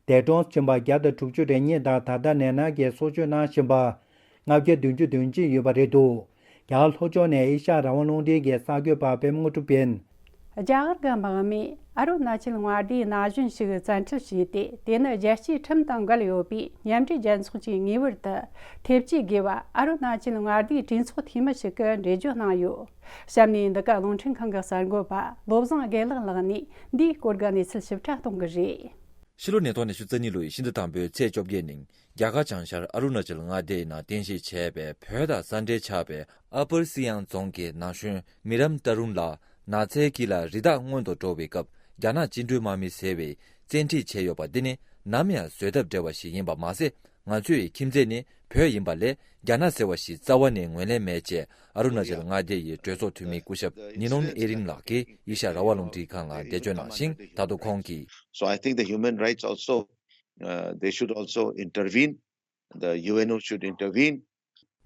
འདས་གྲོངས་ཕྱིན་པ་བརྒྱ་དང་དྲུག་ཅུ་རེ་གཉིས་དང་ད་ལྟ་ནད་མནར་གྱིས་གསོ་བཅོས་གནང་བཞིན་པ་ལྔ་བརྒྱ་བདུན་ཅུ་དོན་གཅིག་ཡོད་པ་རེད་འདུག་རྒྱ་གར་ལྷོ་ཕྱོགས་ནས་ཨེ་ཤ་ཡ་རང་དབང་རླུང་འཕྲིན་གྱི་གསར་འགོད་པ་པད་མ་དངོས་གྲུབ་ཡིན། རྒྱ་གར་གྱི་དམག་མིས་ཨ་རུ་ན་ཅལ་མངའ་སྡེའི་ན་གཞོན་ཞིག་བཙན་ཁྲིད་བྱས་ཏེ། དེ་ནི་རྒྱལ་སྤྱིའི་ཁྲིམས་དང་འགལ་ཡོད་པའི་མཉམ་འབྲེལ་རྒྱལ་ཚོགས་ཀྱིས་ངེས་པར་དུ་ཐེབས་ཇུས་དགོས་པ་ཨ་རུ་ན་ཅལ་མངའ་སྡེའི་གྲོས་ཚོགས་འཐུས་མི་ཞིག་གིས་འགྲེལ་བརྗོད་གནང་ཡོད། གཤམ་ནས་འདི་ག་རླུང་འཕྲིན་ཁང་གི་གསར་འགོད་པ་བློ་བཟང་དགེ་ལེགས་ལགས་ནས་འདིའི་སྐོར་གྱི་གནས་ཚུལ་ཞིབ་ཕྲ་གཏོང་གི་རེད། ཕྱི་ལོ་ཉིས་སྟོང་ཉི་ཤུ་རྩ་གཉིས་ལོའི་ཕྱི་ཟླ་དང་པོའི་ཚེས་བཅོ་བརྒྱད་ཉིན། རྒྱ་གར་བྱང་ཤར་ཨ་རུ་ན་ཅལ་མངའ་སྡེའི་ནང་རྟེན་གཞི་བྱས་པའི་བོད་དང་ས་འབྲེལ་ཆགས་པའི་ཨ་པར་སི་ཡང་རྫོང་གི་ན་གཞོན་མི་རམ་ཏྲ་རུན་ལགས་ན་ཚའི་དཀྱིལ་ལ་རི་དྭགས་རྔོན་དུ་འགྲོ་བའི་སྐབས། རྒྱ་ནག་བཅིངས་འགྲོལ་དམག་མི་ཟེར་བས་བཙན་ཁྲིད་བྱས་ཡོད་པ་འདི་ནི་ནམ་ཡང་བཟོད་ཐབས་བྲལ་བ་ཞིག་ཡིན་པ་མ་ཟད། ང་ཚོའི་ཁྱིམ་མཚེས་ནི་བོད་ཡིན་པ་ལས། རྒྱ་ནག་ཟེར་བ་ཞིག་རྩ་བ་ནས་ངོས་ལེན་མེད་ཅེས་ཨ་རུ་ན་ཅལ་མངའ་སྡེ་ཡི་གྲོས་ཚོགས་འཐུས་མི་སྐུ་ཞབས་ནི་ནོན་ཨེ་རིན་ལགས་ཀྱིས་ཨེ་ཤ་ཡ་རང་དབང་རླུང་འཕྲིན་ཁང་ལ་འགྲེལ་བརྗོད་གནང་ཞིང་། ད་དུང་ཁོང་གིས། So I think the human rights also, uh, they should also intervene. The U N O should intervene.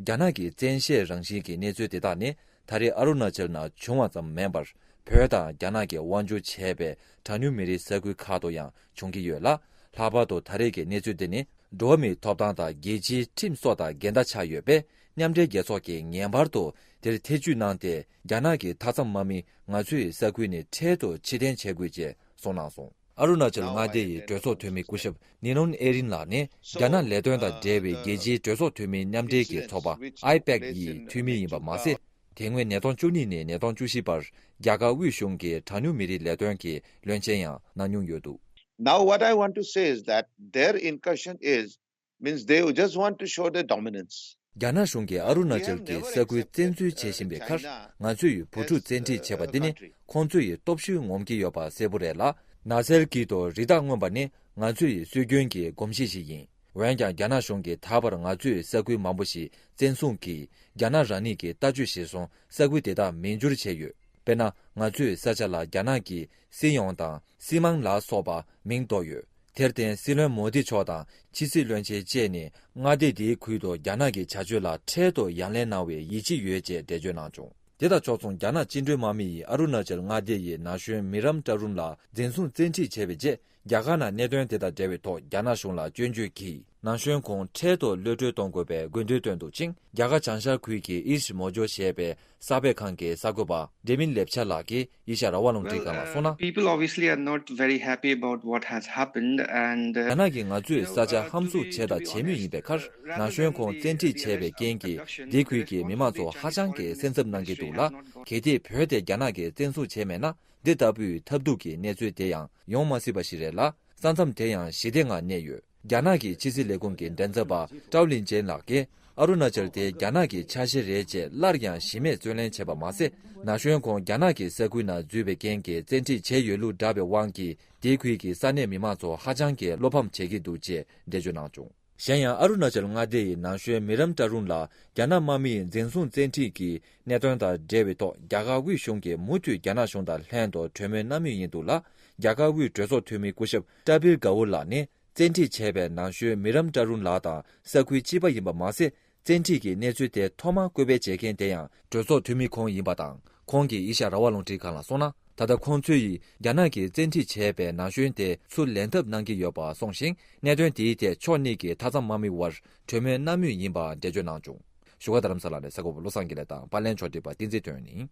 རྒྱ་ནག་གི་བཙན་ཤེད་རང་བཞིན་གྱི་གནས་ཚུལ་དེ་དག་ནི་ད་རེས་ཨ་རུ་ན་ཅལ་ནང་བྱུང་བ་ཙམ་མིན་པར། བོད་དང་རྒྱ་ནག་གིས་དབང་བསྒྱུར་བྱས་པའི་གྲངས་ཉུང་མི་རིགས་ས་ཁུལ་ཁག་ཏུ་ཡང་བྱུང་གི་ཡོད་ལ། ལྷག་པར་དུ་ད་རེས་ཀྱི་གནས་ཚུལ་འདི་ནི་འགྲོ་བ་མིའི་ཐོབ་ཐང་དང་རྒྱལ་སྤྱིའི་ཁྲིམས་སོགས་དང་འགལ་ཟླ་ཆགས་ཡོད་པས། མཉམ་འབྲེལ་རྒྱལ་ཚོགས་ཀྱིས་ངེས་པར་དུ་དེར་ཐེ་ཇུས་གནང་སྟེ། རྒྱ་ནག་གི་མཐའ་མཚམས་དམག་མི་ང་ཚོའི་ས་ཁུལ་ནས་འཕྲལ་དུ་ཕྱིར་འཐེན་བྱེད་དགོས་ཅེས་གསུངས་གནང་སོང་། ཨ་རུ་ན་ཅལ་མངའ་སྡེ་ཡི་གྲོས་ཚོགས་འཐུས་མི་སྐུ་ཞབས་ནི་ནོན་ཨེ་རིན་ལགས་ནི། རྒྱ་ནག་ལས་དོན་དང་འབྲེལ་བའི་རྒྱལ་སྤྱིའི་གྲོས་ཚོགས་འཐུས་མིའི་མཉམ་འབྲེལ་གྱི་ཚོགས་པ་ཨའི་པེག་ཡི་འཐུས་མི་ཡིན་པ་མ་ཟད། དེ་སྔོན་ཉིས་སྟོང་བཅུ་གཉིས་ནས་ཉིས་སྟོང་བཅུ་བཞི་བར་རྒྱ་གར་དབུས་གཞུང་གི་གྲངས་ཉུང་མི་རིགས་ལས་དོན་གྱི་བློན་ཆེན་ཡང་གནང་མྱོང་ཡོད་འདུག Now what I want to say is that their incursion is, means they just want to show their dominance. རྒྱ་ནག་གཞུང་གིས་ཨ་རུ་ན་ཅལ་གྱི་ས་ཁུལ་བཙན་འཛུལ་བྱེད་བཞིན་པའི་ཁར། ང་ཚོས་བུ་ཕྲུག་བཙན་ཁྲིད་བྱས་པ་འདི་ནི་ཁོང་ཚོས་སྟོབས་ཤུགས་ངོམ་གྱི་ཡོད་པ་གསལ་པོ་རེད་ལ། ན་ཚའི་དཀྱིལ་དུ་རི་དྭགས་རྔོན་པ་ནི་ང་ཚོའི་སྲོལ་རྒྱུན་གྱི་གོམས་གཤིས་ཤིག་ཡིན། འོན་ཀྱང་། རྒྱ་ནག་གཞུང་གིས་ད་བར་ང་ཚོའི་ས་ཁུལ་མང་པོ་ཞིག་བཙན་བཟུང་གིས། རྒྱ་ནག་རང་ཉིད་ཀྱི་ལྟ་སྤྱོད་གཞིར་བཟུང་ས་ཁུལ་དེ་དག་མེད་འགྱུར་བྱས་ཡོད། དཔེར་ན། ང་ཚོའི་ས་ཆ་ལ་རྒྱ་ནག་གི་སི་ཡོང་དང་སི་མང་ལ་སོགས་པ་མིང་འདོགས་ཡོད། དེར་བརྟེན། སྲིད་བློན་མོ་དི་མཆོག་དང་ཕྱི་སྲིད་བློན་ཆེན་བཅས་ནས་མངའ་སྡེ་དེའི་ཁུལ་དུ་རྒྱ་ནག་གི་བྱ་སྤྱོད་ལ་འཕྲལ་དུ་ཡ་ལན་གནང་བའི་ཡིད་ཆེས་ཡོད་ཅེས་འགྲེལ་བརྗོད་གནང་བྱུང་། དེ་དང་ཕྱོགས་མཚུངས། རྒྱ་ནག་བཅིངས་འགྲོལ་དམག་མི་ཡིས་ཨ་རུ་ན་ཅལ་མངའ་སྡེ་ཡི་ན་གཞོན་མི་རམ་ཏྲ་རུན་ལགས་འཛིན་བཟུང་བཙན་ཁྲིད་བྱས་པའི་རྗེས། རྒྱ་གར་ནང་གནད་དོན་དེ་དང་འབྲེལ་བའི་ཐོག་རྒྱ་ནག་གཞུང་ལ་སྐྱོན་བརྗོད་ཀྱིས། ན་གཞོན་ཁོང་འཕྲལ་དུ་གློད་གྲོལ་གཏོང་དགོས་པའི་དགོས་འདུན་བཏོན་འདུག་ཅིང་། རྒྱ་གར་བྱང་ཤར་ཁུལ་གྱི་ཨིསྟ་མོ་ཇོ་ཞེས་པའི་གསར་སྤེལ་ཁང་གི་གསར་འགོད་པ་ཌེ་མིན་ལེབ་ཆ་ལགས་ཀྱིས་ཨེ་ཤ་ཡ་རང་དབང་རླུང་འཕྲིན་ཁང་ལ་གསུངས་ན། People obviously are not very happy about what has happened and, uh, རྒྱ་ནག་གིས་ང་ཚོའི་ས་ཆ་ཧམ་བཟུང་བྱས་དང་བྱེད་མུས་ཡིན་པའི་ཁར། ན་གཞོན་ཁོང་བཙན་ཁྲིད་བྱས་པའི་རྐྱེན་གྱིས། འདི་ཁུལ་གྱི་མི་མང་ཚོ་ཧ་ཅང་གི་སེམས་འཚབ་གནང་གི་འདུག་ལ། གལ་ཏེ་བོད་དེ་རྒྱ་ནག་གིས་བཙན་བཟུང་བྱས་མེད་ན། འདི་ལྟ་བུའི་ཐབས་སྡུག་གི་གནས་ཚུལ་དེ་ཡང་ཡོང་མ་སྲིད་པ་ཞིག་རེད་ལ། ས་མཚམས་དེ་ཡང་ཞི་བདེ་ངང་གནས་ཡོད། རྒྱ་ནག་གི་ཕྱི་སྲིད་ལས་ཁུངས་ཀྱི་མགྲིན་ཚབ་པ་ཀྲའོ་ལིན་ཅན་ལགས་ཀྱིས། ཨ་རུ་ན་ཅལ་དེ་རྒྱ་ནག་གི་ཆ་ཤས་རེད་ཅེས་སླར་ཡང་གཞི་མེད་རྩོད་ལེན་བྱས་པ་མ་ཟད། ན་གཞོན་ཁོང་རྒྱ་ནག་གི་ས་ཁུལ་ནང་འཛུལ་བའི་རྐྱེན་གྱིས་བཙན་ཁྲིད་བྱས་ཡོད་ལུགས་བསྒྲགས་པའི་དབང་གིས། དེའི་ཁུལ་གྱི་ས་གནས་མི་མང་ཚོ་ཧ་ཅང་གིས་བློ་ཕམ་བྱེད་ཀྱི་འདུག་ཅེས་འགྲེལ་བརྗོད་གནང་བྱུང་། གཞན་ཡང་། ཨ་རུ་ན་ཅལ་མངའ་སྡེ་ཡི་ན་གཞོན་མི་རམ་ཏྲ་རུན་ལགས་རྒྱ་ནག་དམག་མིས་འཛིན་བཟུང་བཙན་ཁྲིད་ཀྱི་གནད་དོན་དང་འབྲེལ་བའི་ཐོག་རྒྱ་གར་དབུས་གཞུང་གིས་མུ་མཐུད་རྒྱ་ནག་གཞུང་དང་ལྷན་དུ་གྲོས་མོལ་གནང་མུས་ཡིན་འདུག་ལ། རྒྱ་གར་དབུས་གྲོས་ཚོགས་འཐུས་མི་སྐུ་ཞབས་ཀྲ་པིར་ག་ཝུར་ལགས་ནི། བཙན་ཁྲིད་བྱས་པའི་ན་གཞོན་མི་རམ་ཏྲ་རུན་ལགས་དང་ས་ཁུལ་གཅིག་པ་ཡིན་པ་མ་ཟད། བཙན་ཁྲིད་ཀྱི་གནས་ཚུལ་དེ་ཐོག་མར་བཀོད་སྤེལ་བྱེད་མཁན་དེ་ཡང་གྲོས་ཚོགས་འཐུས་མི་ཁོང་ཡིན་པ་དང་། ཁོང་གིས་ཨེ་ཤ་ཡ་རང་དབང་རླུང་འཕྲིན་ཁང་ལ་གསུངས་ན། ད་ལྟ་ཁོང་ཚོས་ཡིས་རྒྱ་ནག་གིས་བཙན་ཁྲིད་བྱས་པའི་ན་གཞོན་དེ་ཚུར་ལེན་ཐབས་གནང་གི་ཡོད་པ་གསུངས་ཤིང་། གནད་དོན་དེའི་ཐད་ཕྱོགས་གཉིས་ཀྱི་མཐའ་མཚམས་དམག་མི་དབར་གྲོས་མོལ་གནང་མུས་ཡིན་པ་འགྲེལ་བརྗོད་གནང་བྱུང་། བཞུགས་སྒར་རྡ་རམ་ས་ལ་ནས་གསར་འགོད་པ་བློ་བཟང་དགེ་ལེགས་དང་པར་ལེན་ཕྱོགས་སྒྲིག་པ་བསྟན་འཛིན་དོན་ནི།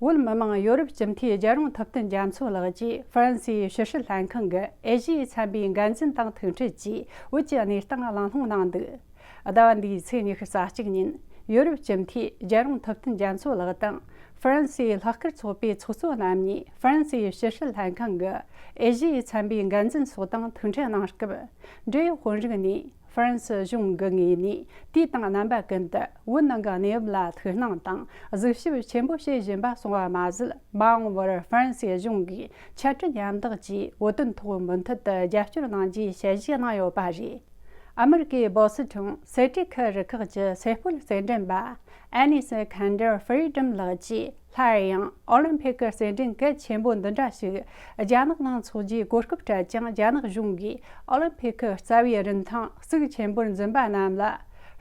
བོད་མི་མང་ཡོ་རོབ་སྤྱི་འཐུས་རྒྱལ་རོང་ཐུབ་བསྟན་རྒྱ་མཚོ་ལགས་ཀྱིས་ཧྥ་རན་སིའི་ཕྱི་སྲིད་ལྷན་ཁང་གི་ཨེ་ཤི་ཡའི་ཚན་པའི་འགན་འཛིན་དང་ཐུག་འཕྲད་ཀྱིས་བོད་ཀྱི་གནས་སྟངས་གླེང་སློང་གནང་འདུག། ཟླ་བ་འདིའི་ཚེས་ཉི་ཤུ་རྩ་གཅིག་ཉིན་ཡོ་རོབ་སྤྱི་འཐུས་རྒྱལ་རོང་ཐུབ་བསྟན་རྒྱ་མཚོ་ལགས་དང་ཧྥ་རན་སིའི་ལྷག་དཀར་ཚོགས་པའི་ཚོགས་གཙོ་རྣམ་གཉིས་ཧྥ་རན་སིའི་ཕྱི་སྲིད་ལྷན་ཁང་གི་ཨེ་ཤི་ཡའི་ཚན་པའི་འགན་འཛིན་སོགས་དང་ཐུག་འཕྲད་གནང་སྐབས། འབྲེལ་ཡོད་དཔོན་རིགས་ནས་ཧྥ་རན་སི་གཞུང་གི་ངོས་ནས་དུས་དང་རྣམ་པ་ཀུན་ཏུ་བོད་ནང་གི་གནས་བབ་ལ་ཐུགས་སྣང་དང་གཟིགས་ཞིབ་ཆེན་པོ་བྱེད་བཞིན་པ་གསུངས་པ་མ་ཟད། མ་འོངས་པར་ཧྥ་རན་སིའི་གཞུང་གིས་འཆར་སྒྲིག་མཉམ་དག་གིས་བོད་དོན་ཐོག་མུ་མཐུད་དུ་རྒྱབ་སྐྱོར་གནང་རྒྱུའི་ཞལ་བཞེས་གནང་ཡོད་པ་རེད། ཨ་མི་རི་ཀའི་བོ་སི་ཊོན་སེ་ཀྲི་ཁི་རུ་ཁག་གི་སེར་པོའི་རྩེད་འགྲན་པ་ཨ་ནི་སི་ཁན་ཌར་ཧྥི་རི་ཌམ་ལགས་ཀྱིས། སླར་ཡང་ཨོ་ལིམ་ཕིག་གི་རྩེད་འགྲན་གལ་ཆེན་པོ་འདི་འདྲ་ཞིག་རྒྱ་ནག་ནང་འཚོགས་རྒྱུའི་གོ་སྐབས་སྤྲད་ཀྱང་། རྒྱ་ནག་གཞུང་གིས་ཨོ་ལིམ་ཕིག་གི་རྩ་བའི་རིན་ཐང་གཙིགས་ཆེན་པོར་འཛིན་པ་རྣམས་ལ་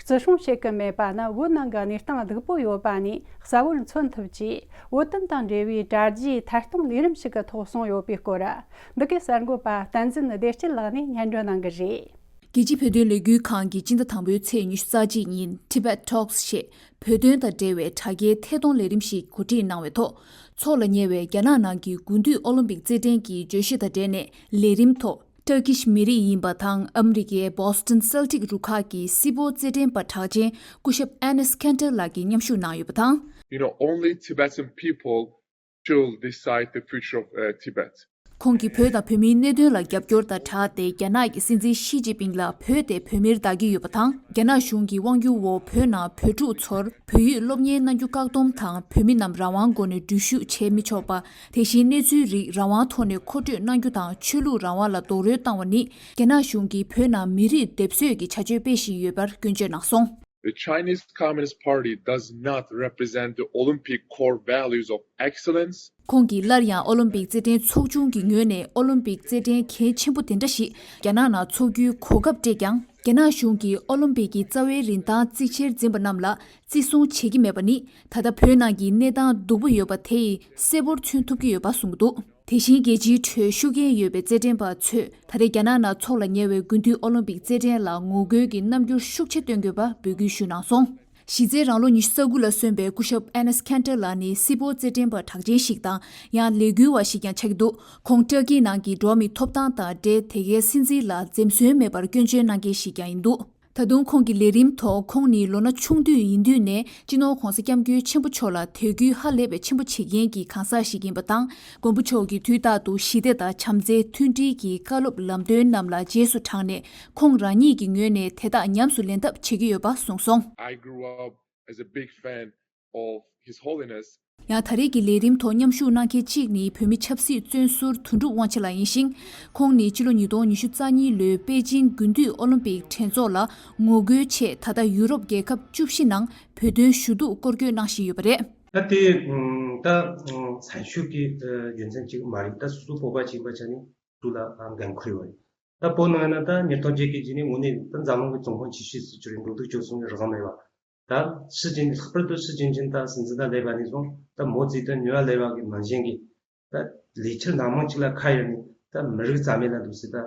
བརྩི་སྲུང་བྱེད་ཀྱི་མེད་པ་ནི་བོད་ནང་གི་གནས་སྟངས་སྡུག་པོ་ཡོད་པ་ནས་གསལ་བོར་མཚོན་ཐུབ་ཅེས། བོད་དོན་དང་འབྲེལ་བའི་དྲ་རྒྱའི་ཐད་གཏོང་ལས་རིམ་ཞིག་གི་ཐོག་གསུངས་ཡོད་པའི་སྐོར། འདི་གའི་གསར་འགོད་པ་བསྟན་འཛིན་བདེ་སྐྱིད་ལགས་ནས་སྙན་སྒྲོན་གནང་གི་རེད། རྒྱལ་སྤྱིའི་བོད་དོན་ལས་འགུལ་ཁང་གིས་སྤྱི་ཟླ་དང་པོའི་ཚེས་ཉི་ཤུ་རྩ་གཅིག་ཉིན་Tibet Talks ཞེས་བོད་དོན་དང་འབྲེལ་བའི་དྲ་རྒྱའི་ཐད་གཏོང་ལས་རིམ་ཞིག་གོ་སྒྲིག་གནང་བའི་ཐོག། འཚོགས་ལ་ཉེ་བའི་རྒྱ་ནག་ནང་གི་དགུན་དུས་ཨོ་ལིམ་པིག་རྩེད་འགྲན་གྱི་བརྗོད་གཞི་དང་འབྲེལ་ནས་ལས་རིམ་ཐོག་ཏར་ཀིཤ་མི་རིགས་ཡིན་པ་དང་ཨ་མི་རི་ཀའི་Boston Celtic རུ་ཁག་གི་སེར་པོ་རྩེད་འགྲན་པ་གྲགས་ཅན་སྐུ་ཞབས་Enes Kanter ལགས་ཀྱིས་མཉམ་ཞུགས་གནང་ཡོད་པ་དང་། You know, only Tibetan people should decide the future of uh, Tibet. ཁོང་གིས་བོད་དང་བོད་མིའི་གནད་དོན་ལ་རྒྱབ་སྐྱོར་དང་སྦྲགས་ཏེ། རྒྱ་ནག་གི་སྲིད་འཛིན་ཞི་ཅིན་ཕིང་ལ་བོད་དེ་བོད་མིར་བདག་གི་ཡོད་པ་དང་། རྒྱ་ནག་གཞུང་གི་དབང་སྒྱུར་འོག་བོད་ནང་བོད་ཕྲུག་ཚོར་བོད་ཡིག་སློབ་གཉེར་གནང་རྒྱུ་བཀག་སྡོམ་དང་། བོད་མི་རྣམས་རང་དབང་སྒོ་ནས་འགྲུལ་བཞུད་བྱེད་མི་ཆོག་པ། དེ་བཞིན་གནས་ཚུལ་རིགས་རང་དབང་ཐོག་ནས་མཁོ་སྤྲོད་གནང་རྒྱུ་དང་། ཆོས་ལུགས་རང་དབང་ལ་རྡོག་རོལ་བཏང་བ་ནི་རྒྱ་ནག་གཞུང་གིས་བོད་ནང་མི་རིགས་སྡེབ་གསོད་ཀྱི་བྱ་སྤྱོད་སྤེལ་བཞིན་ཡོད་པར་སྐྱོན་བརྗོད་གནང་སོང་། The Chinese Communist Party does not represent the Olympic core values of excellence. ཁོང་གིས་སླར་ཡང་ཨོ་ལིམ་པིག་རྩེད་འགྲན་ཚོགས་ཆུང་གི་ངོས་ནས་ཨོ་ལིམ་པིག་རྩེད་འགྲན་གལ་ཆེན་པོ་དེ་འདྲ་ཞིག་རྒྱ་ནག་ནང་འཚོགས་རྒྱུའི་གོ་སྐབས་སྤྲད་ཀྱང་། རྒྱ་ནག་གཞུང་གིས་ཨོ་ལིམ་པིག་གི་རྩ་བའི་རིན་ཐང་གཙིགས་ཆེར་འཛིན་པ་རྣམས་ལ་བརྩི་སྲུང་བྱེད་ཀྱི་མེད་པ་ནི། ད་ལྟ་བོད་ནང་གི་གནས་སྟངས་སྡུག་པོ་ཡོད་པ་དེ་ཡིས་གསལ་པོར་མཚོན་ཐུབ་ཀྱི་ཡོད་པ་གསུངས་འདུག། དེ་བཞིན་རྒྱལ་སྤྱིའི་ཁྲོད་ཤུགས་རྐྱེན་ཡོད་པའི་རྩེད་འགྲན་པ་ཚོས་ད་རེས་རྒྱ་ནག་ནང་འཚོགས་ལ་ཉེ་བའི་དགུན་དུས་ཨོ་ལིམ་པིག་རྩེད་འགྲན་ལ་ངོ་རྒོལ་གྱི་རྣམ་འགྱུར་ཤུགས་ཆེ་སྟོན་དགོས་པ་འབོད་སྐུལ་ཞུས་གནང་སོང་། གཞི་རྩའི་རང་ལོ་ཉི་ཤུ་རྩ་དགུ་ལ་སོན་པའི་སྐུ་ཞབས་Enes Kanter ལགས་ནི་སེར་པོ་རྩེད་འགྲན་པ་གྲགས་ཅན་ཞིག་དང་། ཡང་ལས་འགུལ་བ་ཞིག་ཀྱང་ཆགས་ཀྱི་འདུག། ཁོང་ཏུར་ཀི་ནང་གི་འགྲོ་བ་མིའི་ཐོབ་ཐང་དང་འབྲེལ་དེ་གའི་སྲིད་འཛིན་ལ་འཛེམ་ཟོན་མེད་པར་སྐྱོན་བརྗོད་གནང་མཁན་ཞིག་ཀྱང་ཡིན་འདུག། ད་དུང་ཁོང་གི་ལས་རིམ་ཐོག་ཁོང་ནི་ལོ་ན་ཆུང་དུས་ཡིན་དུས་ནས་སྤྱི་ནོར་༧གོང་ས་༧སྐྱབས་མགོན་ཆེན་པོ་མཆོག་ལ་དད་གུས་ཧ་ལས་པའི་ཆེན་པོ་བྱེད་མཁན་གྱི་གང་ཟག་ཞིག་ཡིན་པ་དང་། མགོན་པོ་མཆོག་གིས་དུས་རྟག་ཏུ་ཞི་བདེ་དང་བྱམས་བརྩེ། མཐུན་སྒྲིལ་གྱི་བཀའ་སློབ་ལམ་སྟོན་རྣམས་ལ་རྗེས་སུ་འབྲངས་ནས། ཁོང་རང་ཉིད་ཀྱི་ངོས་ནས་དེ་དག་ཉམས་སུ་ལེན་ཐབས་བྱེད་ཀྱི་ཡོད་པ་གསུངས་སོང་། I grew up as a big fan of His Holiness. ཡང་ད་རེས་ཀྱི་ལས་རིམ་ཐོག་མཉམ་ཞུགས་གནང་མཁན་གཅིག་ནི་བོད་མི་ཆབ་སྲིད་བཙོན་ཟུར་དོན་གྲུབ་དབང་ཆེན་ལགས་ཡིན་ཞིང་། ཁོང་ནི་སྤྱི་ལོ་ཉིས་སྟོང་ཉི་ཤུ་རྩ་གཉིས་ལོའི་པེ་ཅིང་དགུན་དུས་ཨོ་ལིམ་པིག་གྲོས་ཚོགས་ལ་ངོ་རྒོལ་ཆེད་ད་ལྟ་ཡུ་རོབ་རྒྱལ་ཁབ་བཅུ་བཞི་ནང་བོད་དོན་ཞུ་གཏུག་སྐོར་སྐྱོད་གནང་བཞིན་ཡོད་པ་རེད། ད་དེ་ད་བཙན་བྱོལ་གྱི་རྒྱུ་མཚན་གཅིག་མ་རེད། ད་སོ་སོ་བོད་པ་ཅིག་ཡིན་པ་ཆ་ནས་སུ་ལ་འགན་ཁུར་ཡོད་རེད། ད་བོད་ནང་ཡིན་ན་ད་ཉིས་སྟོང་བརྒྱད་བརྒྱ་བརྒྱད་ནས་དངོས་གནས་ད་འཛམ་གླིང་གི་ཙུང་ཧོང་ཆི་ཤི་སྲིད་བྱུས་རེད། འགྲོ་འདུག་སྤྱོད་གསུམ་གྱི་རང་མེད་པ། ད་ཕྱི་རྒྱལ་ལྷག་པར་དུ་ཕྱི་རྒྱལ་ཕྱིན་ད་སྲིད་འཛིན་ད་སླེབས་པ་ནས་བཟུང་ད་མའོ་ཙེ་ཏུང་ཉི་མ་སླེབས་པ་གི་ནང་བཞིན་གྱི་ད་ལས་འཆར་སྣ་མང་ཅིག་ལ་ཁ་གཡར་ནས་ད་མི་རིགས་རྩ་མེད་ལ་འདུག་སྲིད་ད་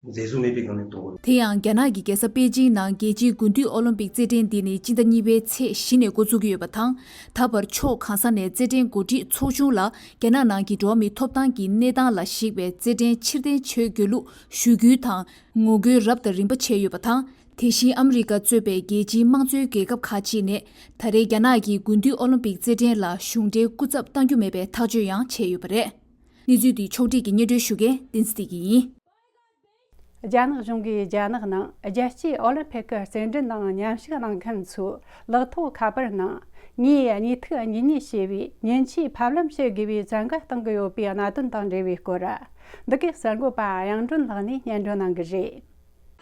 མཛེས་བཟོ་མེད་པའི་སྒང་ནས་གཏོང་དགོས། དེ་ཡང་རྒྱ་ནག་གི་རྒྱལ་ས་པེ་ཅིང་ནང་རྒྱལ་སྤྱིའི་དགུན་དུས་ཨོ་ལིམ་པིག་རྩེད་འགྲན་འདི་ནི་སྤྱི་ཟླ་གཉིས་པའི་ཚེས་བཞི་ནས་འགོ་འཛུགས་ཀྱི་ཡོད་པ་དང་། ད་བར་ཕྱོགས་གང་ས་ནས་རྩེད་འགྲན་གོ་སྒྲིག་ཚོགས་ཆུང་ལ་རྒྱ་ནག་ནང་གི་འགྲོ་བ་མིའི་ཐོབ་ཐང་གི་གནས་སྟངས་ལ་གཞིགས་པའི་རྩེད་འགྲན་ཕྱིར་འཐེན་བྱེད་དགོས་ལུགས་ཞུ་སྐུལ་དང་ངོ་རྒོལ་རབ་དང་རིམ་པ་བྱས་ཡོད་པ་དང་། དེ་བཞིན་ཨ་མི་རི་ཀ་གཙོས་པའི་རྒྱལ་སྤྱིའི་དམངས་གཙོའི་རྒྱལ་ཁབ་ཁག་ཅིག་ནས་ད་རེས་རྒྱ་ནག་གི་དགུན་དུས་ཨོ་ལིམ་པིག་རྩེད་འགྲན་ལ་གཞུང་འབྲེལ་སྐུ་ཚབ་གཏང་རྒྱུ་མེད་པའི་ཐག་གཅོད་ཡང་བྱས་ཡོད་པ་རེད། གནས་ཚུལ་འདི་ཕྱོགས་སྒྲིག་གིས་སྙན་སྒྲོན་ཞུ་མཁན་བསྟན་འཛིན་བདེ་སྐྱིད་ཡིན། རྒྱ་ནག་གཞུང་གིས་རྒྱ་ནག་ནང་རྒྱལ་སྤྱིའི་ཨོ་ལིམ་ཕིག་གི་རྩེད་འགྲན་ནང་མཉམ་ཞུགས་གནང་མཁན་ཚོའི་ལག་ཐོགས་ཁ་པར་ནང་ངས་གཉིས་ཐུག་གཉིས་གཉིས་ཞེས་པའི་མཉེན་ཆས་ཕབ་ལེན་བྱེད་དགོས་པའི་བཙན་བཀའ་གཏང་གི་ཡོད་པའི་གནད་དོན་དང་འབྲེལ་བའི་སྐོར། འདི་གའི་གསར་འགོད་པ་གཡང་སྒྲོན་ལགས་ནས་སྙན་སྒྲོན་གནང་གི་རེད།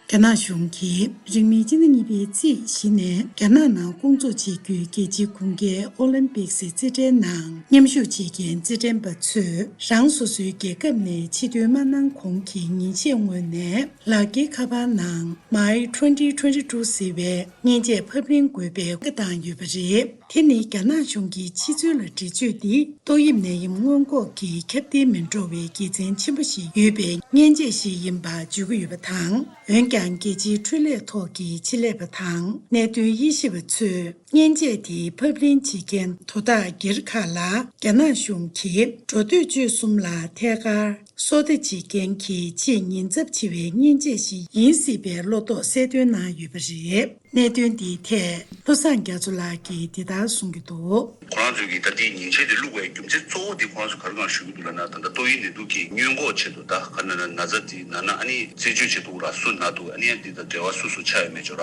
རྒྱ་ནག་གཞུང་གིས་རིང་མིན་སྤྱི་ཟླ་གཉིས་པའི་ཚེས་བཞི་ནས་རྒྱ་ནག་ནང་སྐོང་ཚོགས་བྱེད་རྒྱུའི་རྒྱལ་སྤྱིའི་ཁུངས་སྐྱེལ་ཨོ་ལིམ་པིག་སི་རྩེད་འགྲན་ནང་མཉམ་ཞུགས་བྱེད་མཁན་རྩེད་འགྲན་པ་ཚོས་རང་སོ་སོའི་རྒྱལ་ཁབ་ནས་ཕྱི་སྡོད་མ་གནང་གོང་གི་ཉིན་ཤས་སྔོན་ནས་ལག་འཁྱེར་ཁ་པར་ནང་My twenty twenty-two ཟེར་བའི་མཉེན་ཆས་ཕབ་ལེན་དགོས་པའི་བཀའ་བཏང་ཡོད་པ་རེད། དེ་ནི་རྒྱ་ནག་གཞུང་གི་ཕྱི་ཚུལ་ལ་འདྲི་གཅོད་འདི་ཏོག་དབྱིབས་ནད་ཡམས་སྔོན་འགོག་གི་ཁྱབ་གདལ་མི་འགྲོ་བའི་དགེ་མཚན་ཆེན་པོ་ཞིག་ཡོད་པའི་མཉེན་ཆས་ཤིག་ཡིན་པ་བརྗོད་ཀྱི་ཡོད་པ་དང་། འོན་ཀྱང་རྒྱལ་སྤྱིའི་འཕྲུལ་ལས་ཐོག་གི་ཆེད་ལས་པ་དང་གནད་དོན་དབྱེ་ཞིབ་པ་ཚོས་མཉེན་ཆས་དེ་ཕབ་ལེན་བྱེད་མཁན་དོ་བདག་སྒེར་ཁག་ལ་རྒྱ་ནག་གཞུང་གིས་འགྲོ་སྡོད་སྤྱོད་གསུམ་ལ་ཐད་ཀར་སོ་ལྟ་བྱེད་མཁན་གྱི་ཆེས་ཉེན་ཚབས་ཆེ་བའི་མཉེན་ཆས་ཤིག་ཡིན་སྲིད་པའི་བློ་དོགས་གསལ་སྟོན་གནང་ཡོད་པ་རེད། གནད་དོན་འདིའི་ཐད་བློ་བཟང་རྒྱ་མཚོ་ལགས་ཀྱིས་འདི་ལྟར་གསུང་གི་འདུག་ཁོ་རང་ཚོས་ཀྱིས་ད་ལྟའི་མཉེན་ཆས་དེ་བླུགས་པའི་རྒྱུ་མཚན་གཙོ་བོ་དེ་ཁོ་རང་ཚོས་ག་རེ་གང་ཞུ་གི་འདུག་ལབ་ན། ད་ལྟ་ཏོག་དབྱིབས་ནད་དུག་གི་སྔོན་འགོག་ཆེད་དུ་ད་ག་ན་ན་ན་ཚ་དེ་ན་ན་ཨ་ནི་རྩད་གཅོད་བྱེད་ཐུབ་ར་སུ་ན་འདུག་ཨ་ནི་ཨ་འདི་དང་འབྲེལ་བ་སུ་སུ་ཆགས་ཡོད་མེད་ཅོ་ར་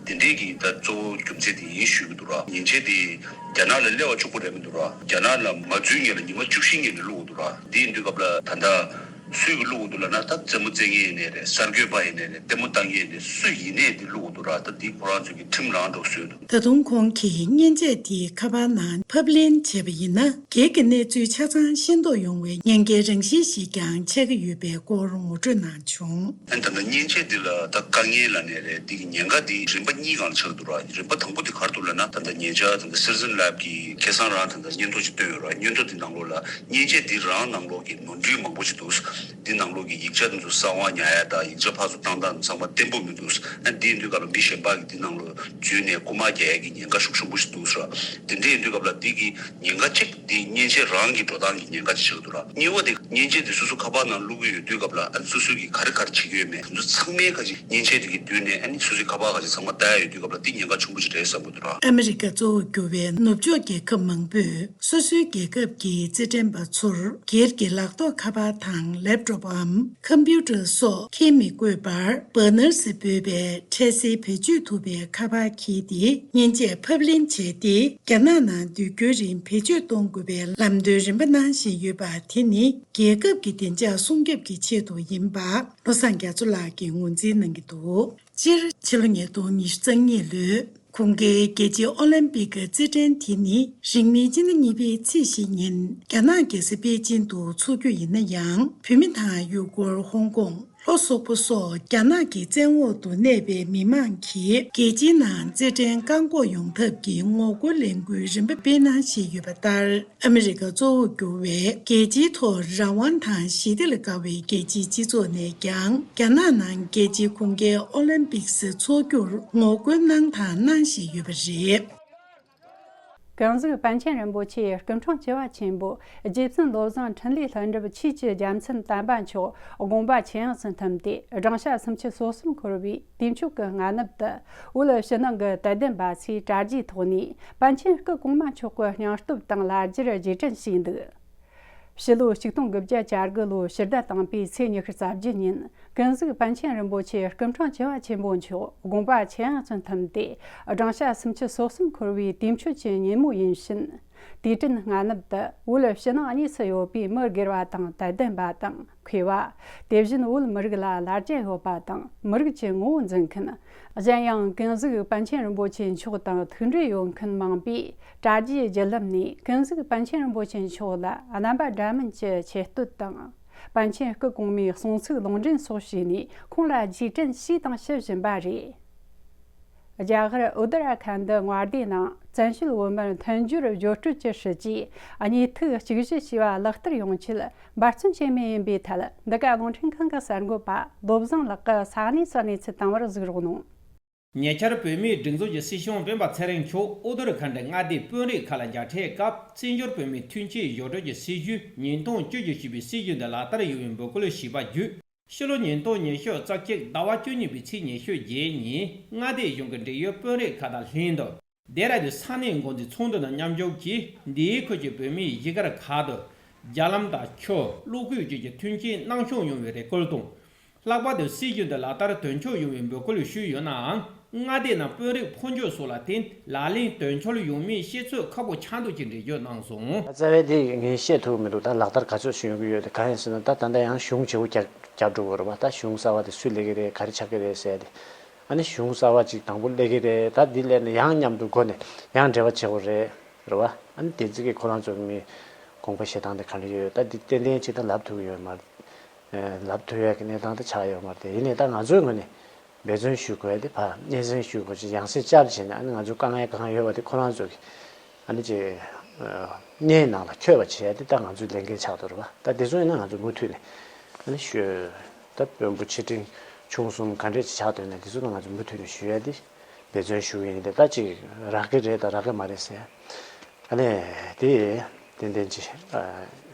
དེ་འདྲས་ཀྱི་ད་གཙོ་བོ་རྒྱུ་མཚན་དེ་ཡིན་ཞུ་གི་འདུག་ར། མཉེན་ཆས་དེ་རྒྱ་ནག་ལ་སླེབས་པ་གཅིག་པོ་རེད་མི་འདུག་ར། རྒྱ་ནག་ལ་མ་འཛུལ་སྔོན་ལ་ཉི་མ་བཅུ་བཞི་སྔོན་ནས་བླུགས་འདུག་ར། དེ་ཡིན་དུས་སྐབས་ལ་ད་ལྟ། སུས་ཀྱིས་བླུགས་འདུག་ལབ་ན། ད་རྩེད་མོ་རྩེ་མཁན་ཡིན་ནའི་རེད། གསར་འགོད་པ་ཡིན་ནའི་རེད། ལྟད་མོ་ལྟ་མཁན་ཡིན་ནའི་སུ་ཡིན་ནའི་འདི་བླུགས་འདུག་ར། ད་འདི་ཁོ་རང་ཚོ་གི་ཁྲིམས་རང་འགྲོ་བཟོས་འདུག་ད་དུང་ཁོང་གིས་མཉེན་ཆས་འདིའི་ཁ་པར་ནང་ཕབ་ལེན་བྱས་པ་ཡིན་ན། སྒེར་གྱི་གནས་ཚུལ་ཆ་ཚང་ཤེས་རྟོགས་ཡོང་བའི་ཉེན་ཁའི་རང་བཞིན་ཞིག་ཀྱང་ཆགས་ཀྱི་ཡོད་པའི་སྐོར་ངོ་སྤྲོད་གནང་བྱུང་། ཨ་ནི་ད་ལྟ་མཉེན་ཆས་འདི་ལ་ད་དཀའ་ངལ་ལབ་ནའི་རེད། འདི་གི་ཉེན་ཁ་འདི་རིམ་པ་གཉིས་སྒང་ལ་ཆགས་འདུག་ར། རིམ་པ་དང་པོ་འདི་ག་རེ་འདུག་ལབ་ན། ད་ལྟ་ཉེ་ཆར་ད་ལྟ་Citizen Lab གིས་ཁ་སང་རང་ད་ལྟ་སྙན་ཐོ་ཞིག་བཏོན་ཡོད་ར། སྙན་ཐོ་འདི་ནང་ལོགས་ལ་མཉེན་ཆས་འདི་རང་ནང་ལོགས་ཀྱི་ནོར་འཁྲུལ་མང་པོ་ཞིག་འདུག་འདི་ནང་ལོགས་ཀྱི་ཡིག་ཆ་འདི་ཚོ་གསང་བ་ཉར་ཡ་དང་ཡིག་ཆ་ཕར་ཚུར་བཏང་སྟངས་ཚང་མ་བརྟན་པོ་མི་འདུག་ཨ་འདི་ཡིན་དུས་སྐབས་ལ་མི་གཞན་པ་གིས་འདི་ནང་ལོགས་འཛུལ་ནས་རྐུ་མ་རྒྱག་ཡ་གི་ཉེན་ཁ་ཤུགས་ཆེན་པོ་ཞིག་འདུག་ཟེར་བ། དེ་འདྲ་ཡིན་དུས་སྐབས་ལ་འདི་གི་ཉེན་ཁ་གཅིག་འདི་མཉེན་ཆས་རང་གི་འགྲོ་སྟངས་ཀྱི་ཉེན་ཁ་ཅིག་ཆགས་འདུག་ར། གཉིས་པ་དེ་མཉེན་ཆས་དེ་སོ་སོ་ཁ་པར་ནང་བླུག་གི་ཡོད་དུས་སྐབས་ལ་ཨ་སོ་སོ་གིས་ག་རེ་ག་རེ་བྱེད་ཀྱི་ཡོད་མེད་དེ་ཚོ་ཚང་མའི་ཁ་ཅིག་མཉེན་ཆས་དེ་གི་མདུན་ནས་ཨ་ནི་སོ་སོའི་ཁ་པར་ཁ་ཅིག་ཚང་མ་ལྟ་ཡ་ཡོད་དུས་སྐབས་ལ་འདི་ཉེན་ཁ་ཆེན་པོ་ཅིག་རེད་བསམ་གྱི་འདུག་ར། ཨ་མི་རི་ཀ་གཙོ་བོར་གྱུར་བའི་ནུབ་ཕྱོགས་རྒྱལ་ཁབ་མང་པོས། སོ་སོའི་རྒྱལ་ཁབ་ཀྱི་རྩེད་འགྲན་པ་ཚོར་སྒེར་གྱི་ལག་ཐོགས་ཁ་པར་དང་ལེབ་ཀྲོབ་བམ་ཁམ་པུ་ཊར་སོགས་འཁྱེར་མི་དགོས་པར། བར་ནར་ཟེར་འབོད་པའི་འཕྲལ་སེལ་བེད་སྤྱོད་ཐུབ་པའི་ཁ་པར་འཁྱེར་ཏེ། མཉེན་ཆས་ཕབ་ལེན་བྱས་ཏེ། རྒྱ་ནག་ནང་སྡོད་རྒྱུའི་རིང་བེད་སྤྱོད་གཏོང་དགོས་པའི་ལམ་སྟོན་རིམ་པ་གནང་བཞིན་ཡོད་པ། དེ་ནི་རྒྱལ་ཁབ་ཀྱི་བདེ་འཇགས་སྲུང་སྐྱོབ་ཀྱི་ཆེད་དུ་ཡིན་པ། བློ་བཟང་རྒྱ་མཚོ་ལགས་ཀྱིས་ངོས་འཛིན་གནང་གི་འདུག་སྤྱིར་ཕྱི་ལོ་ཉིས་སྟོང་ཉི་ཤུ་རྩ་གཉིས་ལོའི་གུང་ཁའི་རྒྱལ་སྤྱིའི་ཨོ་ལིམ་པིག་རྩེད་འགྲན་དེ་ནི་རིང་མིན་སྤྱི་ཟླ་གཉིས་པའི་ཚེས་བཞི་ཉིན་རྒྱ་ནག་རྒྱལ་ས་པེ་ཅིན་དུ་འཚོགས་རྒྱུ་ཡིན་ན་ཡང་། བོད་མི་དང་ཡུ་གུར། ཧོང་ཀོང་། ལྷོ་སོག་པོ་སོགས་རྒྱ་ནག་གི་བཙན་འོག་ཏུ་གནས་པའི་མི་མང་གིས་རྒྱལ་སྤྱིའི་ནང་རྩེད་འགྲན་བཀག་འགོག་ཡོང་ཐབས་ཀྱི་ངོ་རྒོལ་ལས་འགུལ་རིམ་པ་སྤེལ་གནང་བཞིན་ཡོད་པ་ལྟར། ཨ་མི་རི་ཀ་གཙོ་བོར་གྱུར་བའི་རྒྱལ་སྤྱིའི་ཐོག་རང་དབང་དང་ཞི་བདེ་ལ་དགའ་བའི་རྒྱལ་སྤྱིའི་སྤྱི་ཚོགས་ནས་ཀྱང་རྒྱ་ནག་ནང་རྒྱལ་སྤྱིའི་གུང་ཁའི་ཨོ་ལིམ་པིག་སི་འཚོགས་རྒྱུར་ངོ་རྒོལ་གནང་དང་གནང་བཞིན་ཡོད་པ་རེད། ཀུན་གཟིགས་པཎ་ཆེན་རིན་པོ་ཆེའི་སྐུ་འཕྲེང་བཅུ་བ་ཆེན་པོ་རྗེ་བཙུན་བློ་བཟང་འཕྲིན་ལས་ལྷུན་གྲུབ་ཆོས་ཀྱི་རྒྱལ་མཚན་དམ་པ་མཆོག་དགོངས་པ་ཆེ་ཡངས་སུ་ཐིམ་སྟེ། བགྲང་བྱ་སུམ་ཅུ་སོ་གསུམ་འཁོར་བའི་དུས་མཆོད་ཀྱི་སྔ་ནུབ་ཏུ། བོད་ཕྱི་ནང་གི་དད་ལྡན་པ་ཚོས་གྲ་རྒྱས་ཐོག་ནས་པཎ་ཆེན་སྐུ་གོང་མ་མཆོག་གི་སྙིང་སྟོབས་དང་ལྷ་རྒྱུད་རྗེས་དྲན་ཞུས་འདུག་ཕྱི་ལོ་ཆིག་སྟོང་དགུ་བརྒྱ་གྱ་དགུ་ལོའི་ཕྱི་ཟླ་དང་པོའི་ཚེས་ཉི་ཤུ་རྩ་བརྒྱད་ཉིན། ཀུན་གཟིགས་པཎ་ཆེན་རིན་པོ་ཆེའི་སྐུ་འཕྲེང་བཅུ་བ་ཆེན་པོ་མཆོག་དགོངས་པ་ཆེ་ཡངས་སུ་ཐིམ་སྟེ། བགྲང་བྱ་སུམ་ཅུ་སོ་གསུམ་འཁོར་བའི་དུས་མཆོད་ཀྱི་ཉིན་མོ་ཡིན་ཕྱིན། དུས་དྲན་སྔ་ནུབ་ཏུ་བོད་ཕྱི་ནང་གཉིས་སུ་ཡོད་པའི་མི་སྒེར་བ་དང་དད་ལྡན་པ་དང་། མཁས་པ། དེ་བཞིན་བོད་མི་རིགས་ལ་ལ་རྒྱ་ཡོད་པ་དང་མི་རིགས་ཀྱི་ངོ་བོ་འཛིན་མཁན། གཞན་ཡང་ཀུན་གཟིགས་པཎ་ཆེན་རིན་པོ་ཆེ་མཆོག་དང་ཐུག་འབྲེལ་ཡོད་མཁན་མང་པོས་གྲ་རྒྱས་བརྒྱུད་ལམ་ནས་ཀུན་གཟིགས་པཎ་ཆེན་རིན་པོ་ཆེ་མཆོག་ལ་རྣམ་པ་འདྲ་མིན་གྱི་ཆེ་བསྟོད་དང་། པཎ་ཆེན་སྐུ་གོང་མའི་གསུང་ཚིག་ལུང་འདྲེན་སོགས་བྱས་ནས་ཁོང་ལ་རྗེས་དྲན་ཞུས་དང་ཞུ་བཞིན་པ་རེད། རྒྱ་གར་ཨུ་ཏ་ར་ཁན་ཌི་མངའ་སྡེའི་ནང་བཙན་བྱོལ་བོད་མིར་མཐུན་སྦྱོར་བརྗོད་སྤྲོད་ཀྱི་སྲིད་ཇུས་གཉིས་ཐིག་གཅིག་བཞི་ཞེས་པ་ལག་བསྟར་ཡོང་ཆེད་འབད་བརྩོན་བྱེད་མུས་ཡིན་པའི་ཐད། འདི་ག་རླུང་འཕྲིན་ཁང་གི་གསར་འགོད་པ་བློ་བཟང་ལགས་ཀྱིས་ས་གནས་སུ་གནས་ཚུལ་བཏང་བར་གཟིགས་རོགས་གནང་། ཉེ་ཆར་བོད་མིའི་སྒྲིག་འཛུགས་ཀྱི་སྲིད་སྐྱོང་སྤེན་པ་ཚེ་རིང་མཆོག་ཨུ་ཏར་ཁན་ཌི་མངའ་སྡེའི་དཔོན་རིགས་ཁག་ལ་མཇལ་འཕྲད་སྐབས། བཙན་བྱོལ་བོད་མིའི་མཐུན་རྐྱེན་བརྗོད་སྒྲིག་གི་སྲིད་ཇུས་ཉིས་སྟོང་བཅུ་བཞི་ཞེས་པའི་སྲིད་ཇུས་འདི་ལག་བསྟར་ཡོང་བའི་འབོད་སྐུལ་ཞུས་པ་བརྒྱུད། ཕྱི་ལོ་ཉིས་སྟོང་ཉི་ཤུ་རྩ་གཅིག་ཟླ་བ་བཅུ་གཉིས་པའི་ཚེས་ཉི་ཤུ་བརྒྱད་ཉིན་མངའ་སྡེ་གཞུང་གི་འབྲེལ་ཡོད་དཔོན་རིགས་ཁག་དང་ལྷན་དུ། ལྡེ་ར་ལྡུན་ས་གནས་འགོ་འཛིན་ཚོགས་འདུ་དང་མཉམ་ཞུགས་ཀྱིས་འདིའི་ཁུལ་གྱི་བོད་མིའི་གཞིས་སྒར་ཁག་ཏུ་རྒྱ་ལམ་དང་ཆུ། གློག་སྐུད་བཅས་ཀྱི་མཐུན་རྐྱེན་གནང་སྐྱོང་ཡོང་བའི་རེ་སྐུལ་དང་། ལྷག་པར་དུ་སྲིད་ཇུས་འདི་ལག་བསྟར་དོན་འཁྱོལ་ཡོང་བའི་འབོད་སྐུལ་ཞུས་ཡོད་ནའང་། མངའ་སྡེའི་ནང་དཔོན་རིགས་འཕོ་འགྱུར་སོགས་ལ་བརྟེན་ལག་ལེན་དོན་འཁྱོལ་ཡོང་མིན་ཤེས་ཚོད་ཁག་པོ་ཆགས་འདུག་ཅེས་འགྲེལ་བརྗོད་གནང་སོང་། རྩ་བའི་དེ་ངས་བཤད་ཐུབ་ཀྱི་མི་འདུག་ད་ལག་བསྟར་ག་ཚོད་ཞིག་ཡོང་གི་ཡོད་དེ་གང་ཡིན་ཟེར་ན། ད་ད་ལྟ་ཡང་གཞུང་བརྗེ་པོ་རྒྱག་རྒྱག་འགྲོ་དགོས་རེད་པ། ད་གཞུང་གསར་པ་དེ་སུས་ལས་ཀྱི་རེད། ག་རེ་ཆགས་ཀྱི་རེད་ཟེར་ཏེ། ཨ་ནི་གཞུང་གསར་པ་ཅིག་དང་པོ་སླེབས་ཀྱི་རེད། ད་འདི་སླེབས་ནས་ཡང་མཉམ་དུ་སྒོ་ནས་ཡང་འབྲེལ་བ་བྱེད་དགོས་རེད། རེད་བ། ཨ་ནི་དེ་ཚིག་གིས་ཁོ་རང་ཚོ་མི་དགོངས་པ་བཞེས་སྟངས་དེ་ག་འདྲ་ཡོད། ད་འདི་ཏན་ཏན་ཅིག་ད་ལབ་ཐུབ་ཀྱི་ཡོད་མ་རེད། ལབ་ཐུབ་ཡག་གི་གནས་སྟངས་དེ་ཆགས་ཡོད་མ་རེད། དེ་ཡིན་ནའི་ད་ང་ཚོའི་ངོས་ནས་འབད་བརྩོན་ཞུ་དགོས་ཡ་དེ་ཕར་སྙན་སེང་ཞུ་དགོས་ཅིག་ཡང་སེ་བཅར་བྱས་ནས། ཨ་ནི་ང་ཚོ་དཀའ་ངལ་གང་ཡོད་པ་དེ་ཁོ་རང་ཚོ་གི་ ཨ་ནི་ཅིག་ཨ་བརྙན་ནང་ལ་འཁྱོལ་བ་བྱས་ཏེ་ད་ང་ཚོའི་ལས་འགན་ཆགས་འདུག་རེད་བ། ད་དེ་ཚོ་ཡིན་ན་ང་ཚོ་མུ་མཐུད་ནས་ཨ་ནི་ཤོད། ད་དཔོན་པོ་ཆེ་འབྲིང་ཆུང་གསུམ་ག་འདྲས་ཅིག་ཆགས་འདུག་ན་དེ་ཚོ་ད་ང་ཚོ་མུ་མཐུད་ནས་ཞུ་ཡ་དེ་འབད་བརྩོན་ཞུ་གི་ཡིན། དེ་ད་ཅིག་རག་གི་རེད་དང་རག་གི་མ་རེད་ཟེར་ཨ་ནི་དེ་ཏན་ཏན་ཅིག་ཨ་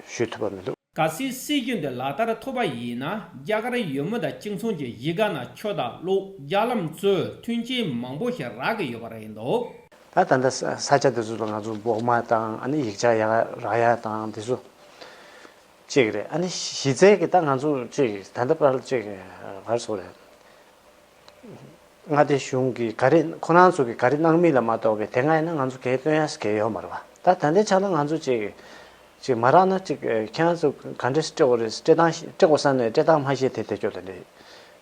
ཞུ་ཐུབ་པ་མི་འདུག། གལ་སྲིད་སྲིད་ཇུས་འདི་ལག་བསྟར་ཐུབ་པ་ཡིན་ན། རྒྱ་གར་ཡུལ་མི་དང་གཅིག་མཚུངས་ཀྱི་གཞིས་ཀ་ནང་ཆུ་དང་གློག་རྒྱ་ལམ་གཙོས་མཐུན་རྐྱེན་མང་པོ་ཞིག་རག་གི་ཡོད་པ་རེད་འདུག། ད་ད་ལྟ་ས་ས་ཆ་དེ་ཚོ་ལ་ང་ཚོ་སྦོག་མ་དང་ཨ་ནི་ཡིག་ཆ་ཡག་རག་ཡ་དང་དེ་ཚོ་གཅིག་རེད། ཨ་ནི་གཞི་རྩའི་གི་ད་ང་ཚོ་གཅིག་ད་ལྟ་བར་གཅིག་གར་སོང་རེད། མངའ་སྡེ་གཞུང་གིས་ག་རེ་ཁོ་རང་ཚོ་གིས་ག་རེ་གནང་མིན་ལ་མ་གཏོགས་པའི་དེ་སྔ་ཡིན་ན་ང་ཚོ་གས་སྟོན་ཡ་གས་ཡོད་མ་རེད་བ། ད་ད་ལྟའི་ཆ་ལ་ང་ཚོ་ཅིག་ཅིག་མ་རག་ན་ཅིག་ཁྱེད་རང་ཚོ་ག་འདྲས་སྤྲད་དགོས་རེད། སྤྲད་སྟངས་ཤེས་སྤྲད་དགོས་བསམ་ནས་སྤྲད་སྟངས་མ་ཤེས་དེ་དེ་སྐྱོ་དེ་འདྲས་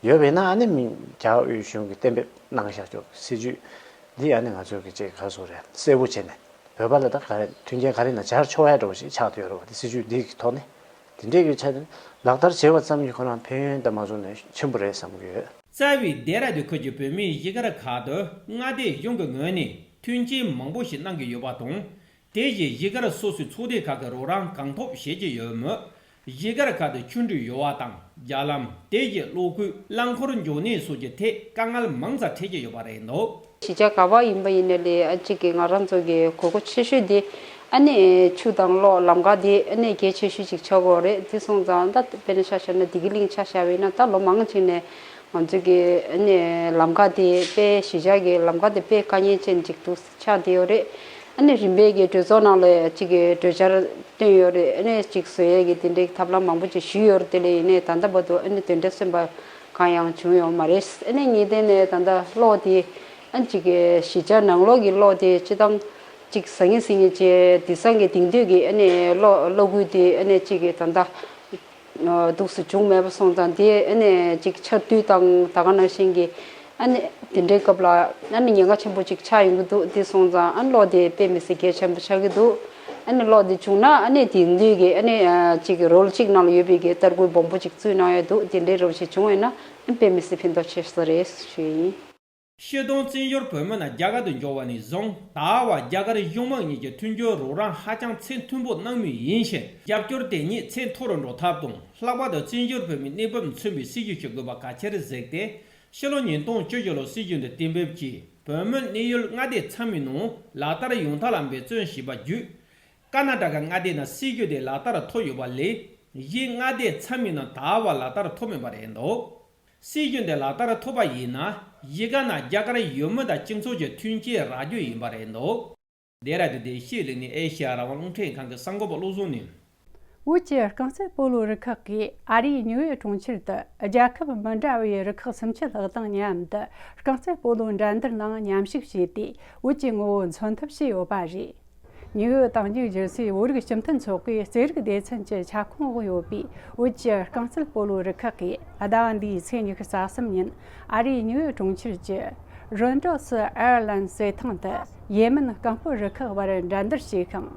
ཡོད་པས་ན་ཨ་ནི་མི་རྒྱ་དབུས་གཞུང་གིས་གཏན་འབེབས་གནང་བཞག་ཆོག་སྲིད་ཇུས་འདི་ཨ་ནི་ང་ཚོ་གིས་ཅིག་ག་རེ་ཟེར་དགོས་རེད། གསལ་པོ་བྱས་ནས་བོད་པ་ལ་ད་ག་རེ་མཐུན་རྐྱེན་ག་རེ་ན་སྦྱར་ཆོག་ཡ་འདྲ་བོ་ཞིག་ཆགས་བསྡད་ཡོད་རེད་བ། དེ་སྲིད་ཇུས་འདིའི་ཐོག་ནས་དེ་འདྲས་ཀྱི་ཆ་ནས་ལག་བསྟར་བྱས་པ་ཙམ་གྱིས་ཁོ་རང་ཕན་ཡོན་དང་མ་བཟུང་ནས་ཆེན་པོ་རེད་བསམ་གྱི་ཡོད། རྩ་བའི་ལྡེ་ར་ལྡུན་ཁུལ་གྱི་བོད་མིའི་གཞིས་སྒར་ཁག་ཏུ་མངའ་སྡེ་གཞུང་གི་ངོས་ནས་མཐུན་རྐྱེན་མང་པོ་ཞིག་གནང་གི་ཡོད་པ་དང་། དེ་བཞིན་གཞིས་སྒར་སོ་སོའི་ཚོགས་སྡེ་ཁག་གི་རོགས་རམ་གང་ཐུབ་བྱེད་ཀྱི་ཡོད་མོད། གཞིས་སྒར་ཁག་ཏུ་ཆུ་འགྲུལ་ཡོང་བ་དང་རྒྱ་ལམ། དེ་བཞིན་གློག་སྐུད། རླངས་འཁོར་འབྱོར་གནས་སོགས་ཀྱི་ཐད་དཀའ་ངལ་མང་ཙམ་འཕྲད་ཀྱི་ཡོད་པ་རེད་འདུག། གཞིས་ཆགས་ག་པར་ཡིན་པ་ཡིན་ནའི་ལས་ཨ་ཅིག་གི་ང་རང་ཚོ་གི་དགོས་མཁོ་ཆེ་ཤོས་དེ་ཨ་ནི་ཆུ་དང་གློག་ལམ་ཁ་དེ་ཨ་ནི་གལ་ཆེ་ཤོས་ཅིག་ཆགས་ཀྱི་ཡོད་རེད། དེ་སོང་ཙང་ད་དཔེར་ན་ཆ་བཞག་ན་བདེ་སྐྱིད་གླིང་ཆ་བཞག་པ་ཡིན་ན་ད་ལོ་མང་ཅིག་ནས་ང་ཚོ་གི་ཨ་ནི་ལམ་ཁ་དེ་དཔེ་གཞིས་ཆགས་ཀྱི་ལམ་ཁ་དེ་དཔེ་དཀའ་ངལ་ཅན་ཅིག་འདུག་ཆགས་བསྡད་ཡོད་རེད། ཨ་ནི་རིམ་པས་ཀྱི་གྲོས་ཚོགས་ནང་ལ་ཅིག་གི་གྲོས་འཆར་བཏོན་ཡོད་རེད། ཨ་ནི་ཅིག་བཟོ་ཡས་ཀྱི་དེ་འདྲའི་ཐབས་ལམ་མང་པོ་ཅིག་ཞུས་ཡོད་རེད། དེ་ལས་ཡིན་ནའི་ད་ལྟ་བར་དུ་ཨ་ནི་དེ་འདྲ་སོན་པ་གང་ཡང་བྱུང་ཡོད་མ་རེད། ཨ་ནི་ངེས་གཏན་ནས་ད་ལྟ་གློག་དེ་ཨ་ནི་ཅིག་གི་གཞིས་ཆགས་ནང་ལོགས་ཀྱི་གློག་དེ་སྤྱི་བཏང་ཅིག་ཟང་ངེ་ཟིང་ངེ་བྱས་དེང་སང་གི་དེང་དུས་ཀྱི་ཨ་ནི་གློག་གློག་སྐུད་དེ་ཨ་ནི་ཅིག་གི་ད་ལྟ་འདུག་སེ་བྱུང་མེད་པ་སོང་ཙང་དེ་ཨ་ནི་ཅིག་ཆར་དུས་དང་ད་ག་ནང་བཞིན་གྱི་ཨ་ནི་དེ་འདྲའི་སྐབས་ལ་ཨ་ནི་ཉེན་ཁ་ཆེན་པོ་ཅིག་ཆགས་ཡོང་གི་འདུག། དེ་སོང་ཙང་ཨ་ནི་གློག་དེ་དཔེ་མི་སྲིད་གལ་ཆེན་པོ་ཆགས་ཀྱི་འདུག། ཨ་ནི་གློག་དེ་བྱུང་ན་ཨ་ནི་དེང་དུས་ཀྱི་ཨ་ནི་ཅིག་གི་རོལ་གཅིག་ནང་ལ་ཡོད་པའི་གི་ཏར་ཁུལ་སྦོམ་པོ་ཅིག་བཙུགས་གནང་ཡོད་འདུག། དེ་འདྲའི་རོལ་ཞིག་བྱུང་ཡོད་ན་ཨ་ནི་དཔེ་མི་སྲིད་ཕན་ཐོགས་ཆེ་ས་རེད་ཞུ་ཡིན། ཤུལ་དོང་བཙན་བྱོལ་བོད་མི་རྣམས་རྒྱ་གར་དུ་འབྱོར་བ་ནས་བཟུང་ད་བར་རྒྱ་གར་གཞུང་མང་གཉིས་ཀྱི་མཐུན་འགྱུར་རོགས་རམ་ཧ་ཅང་ཚད་མཐོན་པོ་གནང་མུས་ཡིན་ཞིང་། རྒྱབ་སྐྱོར་དེ་ཉིད་ཚད་མཐོ་རུ་འགྲོ་ཐབས་དང་། ལྷག་པར་དུ་བཙན་བྱོལ་བོད་མིའི་གནས་བབ་མཚོན་པའི་སྲིད་ཇུས་ཤིག་དགོས་པ་གལ་ཆེར་གཟིགས་ཏེ། ཕྱི་ལོ་ཉིས་སྟོང་བཅུ་བཞི་ལོར་སྲིད་ཇུས་འདི་གཏན་འབེབས་ཀྱིས་བོད་མིའི་གནས་ཡུལ་མངའ་སྡེ་ཚང་མའི་ནང་ལག་བསྟར་ཡོང་ཐབས་ལ་འབད་བརྩོན་བྱས་པ་བརྒྱུད། ཀར་ན་ཊ་ཀ་མངའ་སྡེ་ནང་སྲིད་ཇུས་དེ་ལག་བསྟར་ཐུབ་ཡོད་པ་ལས། གཞན་མངའ་སྡེ་ཚང་མའི་ནང་ད་བར་ལག་བསྟར་ཐུབ་མེད་པ་རེད་འདུག། སྲིད་ཇུས་འདི་ལག་བསྟར་ཐུབ་པ་ཡིན་ན། གཞིས་ཀ་ནང་རྒྱ་གར་ཡུལ་མི་དང་སྤྱི་ཚོགས་ཀྱི་མཐུན་རྐྱེན་རག་རྒྱུ་ཡིན་པ་རེད་འདུག། ལྡེ་ར་ལྡུན་ནས་ཤེས་གླིང་ནས་ཨེ་ཤེ་ཡ་རང་དབང་རླུང་འཕྲིན་ཁང་གི་གསར་འགོད་པ་བློ་བཟང་ནས། བོད་ཀྱི་རྐང་རྩེད་སྤོ་ལོ་རུ་ཁག་གིས་ཨ་རིའི་ཉིའུ་ཡོག་གྲོང་ཁྱེར་དུ་རྒྱལ་ཁབ་མི་འདྲ་བའི་རུ་ཁག་སུམ་ཅུ་ལྷག་དང་མཉམ་དུ་རྐང་རྩེད་སྤོ་ལོ་འགྲན་བསྡུར་ནང་མཉམ་ཞུགས་བྱས་ཏེ། བོད་ཀྱི་ངོ་བོ་མཚོན་ཐབས་བྱས་ཡོད་པ་རེད། ཉིའུ་ཡོག་དང་ནིའུ་ཇར་སིའི་བོད་རིགས་སྤྱི་མཐུན་ཚོགས་པའི་རྩེད་རིགས་སྡེ་ཚན་གྱི་ཁྱབ་ཁོངས་འོག་ཡོད་པའི་བོད་ཀྱི་རྐང་རྩེད་སྤོ་ལོ་རུ་ཁག་གིས་ཟླ་བ་འདིའི་ཚེས་ཉི་ཤུ་རྩ་གསུམ་ཉིན་ཨ་རིའི་ཉིའུ་ཡོག་གྲོང་ཁྱེར་གྱི་རོན་ཏོ་སི་ཨེར་ལན་རྩེད་ཐང་དུ་ཡེ་མེན་རྐང་སྤོལ་རུ་ཁག་དབར་འགྲན་བསྡུར་བྱས་ཤིང་།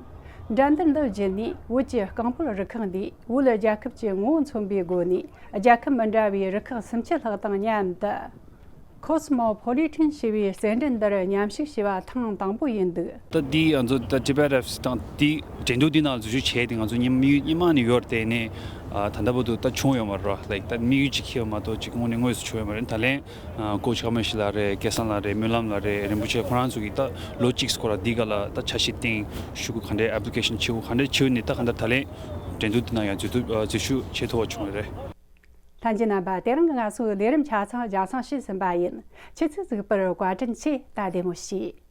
འགྲན་བསྡུར་འདི་བརྒྱུད་ནས་བོད་ཀྱི་རྐང་སྤོལ་རུ་ཁག་འདིས་བོད་རྒྱལ་ཁབ་ཀྱི་ངོ་བོ་མཚོན་པའི་སྒོ་ནས་རྒྱལ་ཁབ་མི་འདྲ་བའི་རུ་ཁག་སུམ་ཅུ་ལྷག་དང་མཉམ་དུ། Cosmopolitan ཞེས་པའི་རྩེད་འགྲན་འདིར་མཉམ་ཞུགས་བྱས་པ་ཐེངས་དང་པོ་ཡིན་འདུག། ད་འདི་ང་ཚོ་ད་ཊི་བེ་ཊི་ཨེཕ་སི་དང་འདི་འགྲན་བསྡུར་འདི་ནང་འཛུལ་ཞུགས་བྱས་ཏེ་ང་ཚོ་སྔོན་མ་ནས་ཡོད་རེད་དེ་ནས། ད་ལྟ་བར་དུ་ད་བྱུང་ཡོད་མ་རེད། ལའིཀ་ད་དམིགས་ཡུལ་གཅིག་ཁེལ་བ་མ་གཏོགས་གཅིག་དངོས་གནས་དངོས་སུ་བྱུང་ཡོད་མ་རེད། ད་ལན་ཀོ་ཆི་ཀརྨ་ཤཱི་ལགས་རེད། སྐལ་བཟང་ལགས་རེད། སྨོན་ལམ་ལགས་རེད། རིན་པོ་ཆེ་ཁོ་རང་ཚོ་གིས་ད་ལོ་གཅིག་སྐོར་ལ་འདི་ག་ལ་ད་འཆར་གཞི་བཏིང་། ཞུ་སྒོ་ག་འདྲའི་ཨེབ་ལི་ཀེ་ཤན་བྱེད་དགོས་ག་འདྲའི་བྱེད་ནས་ད་ག་འདྲ་ད་ལན་འགྲན་བསྡུར་འདི་ནང་ཡང་འཛུལ་ཐུབ་འཛུལ་ཞུགས་བྱེད་ཐུབ་པ་བྱུང་བ་རེད། ལྷན་རྒྱས་རྣམ་པ། དེ་རིང་གི་ང་ཚོའི་ལས་རིམ་ཆ་ཚང་ཆ་ཚང་ཞིག་ཟིན་པ་ཡིན། ཆུ་ཚོད་གཅིག་པར་བཀའ་དྲིན་ཆེ། ད་བདེ་མོ་བྱོས།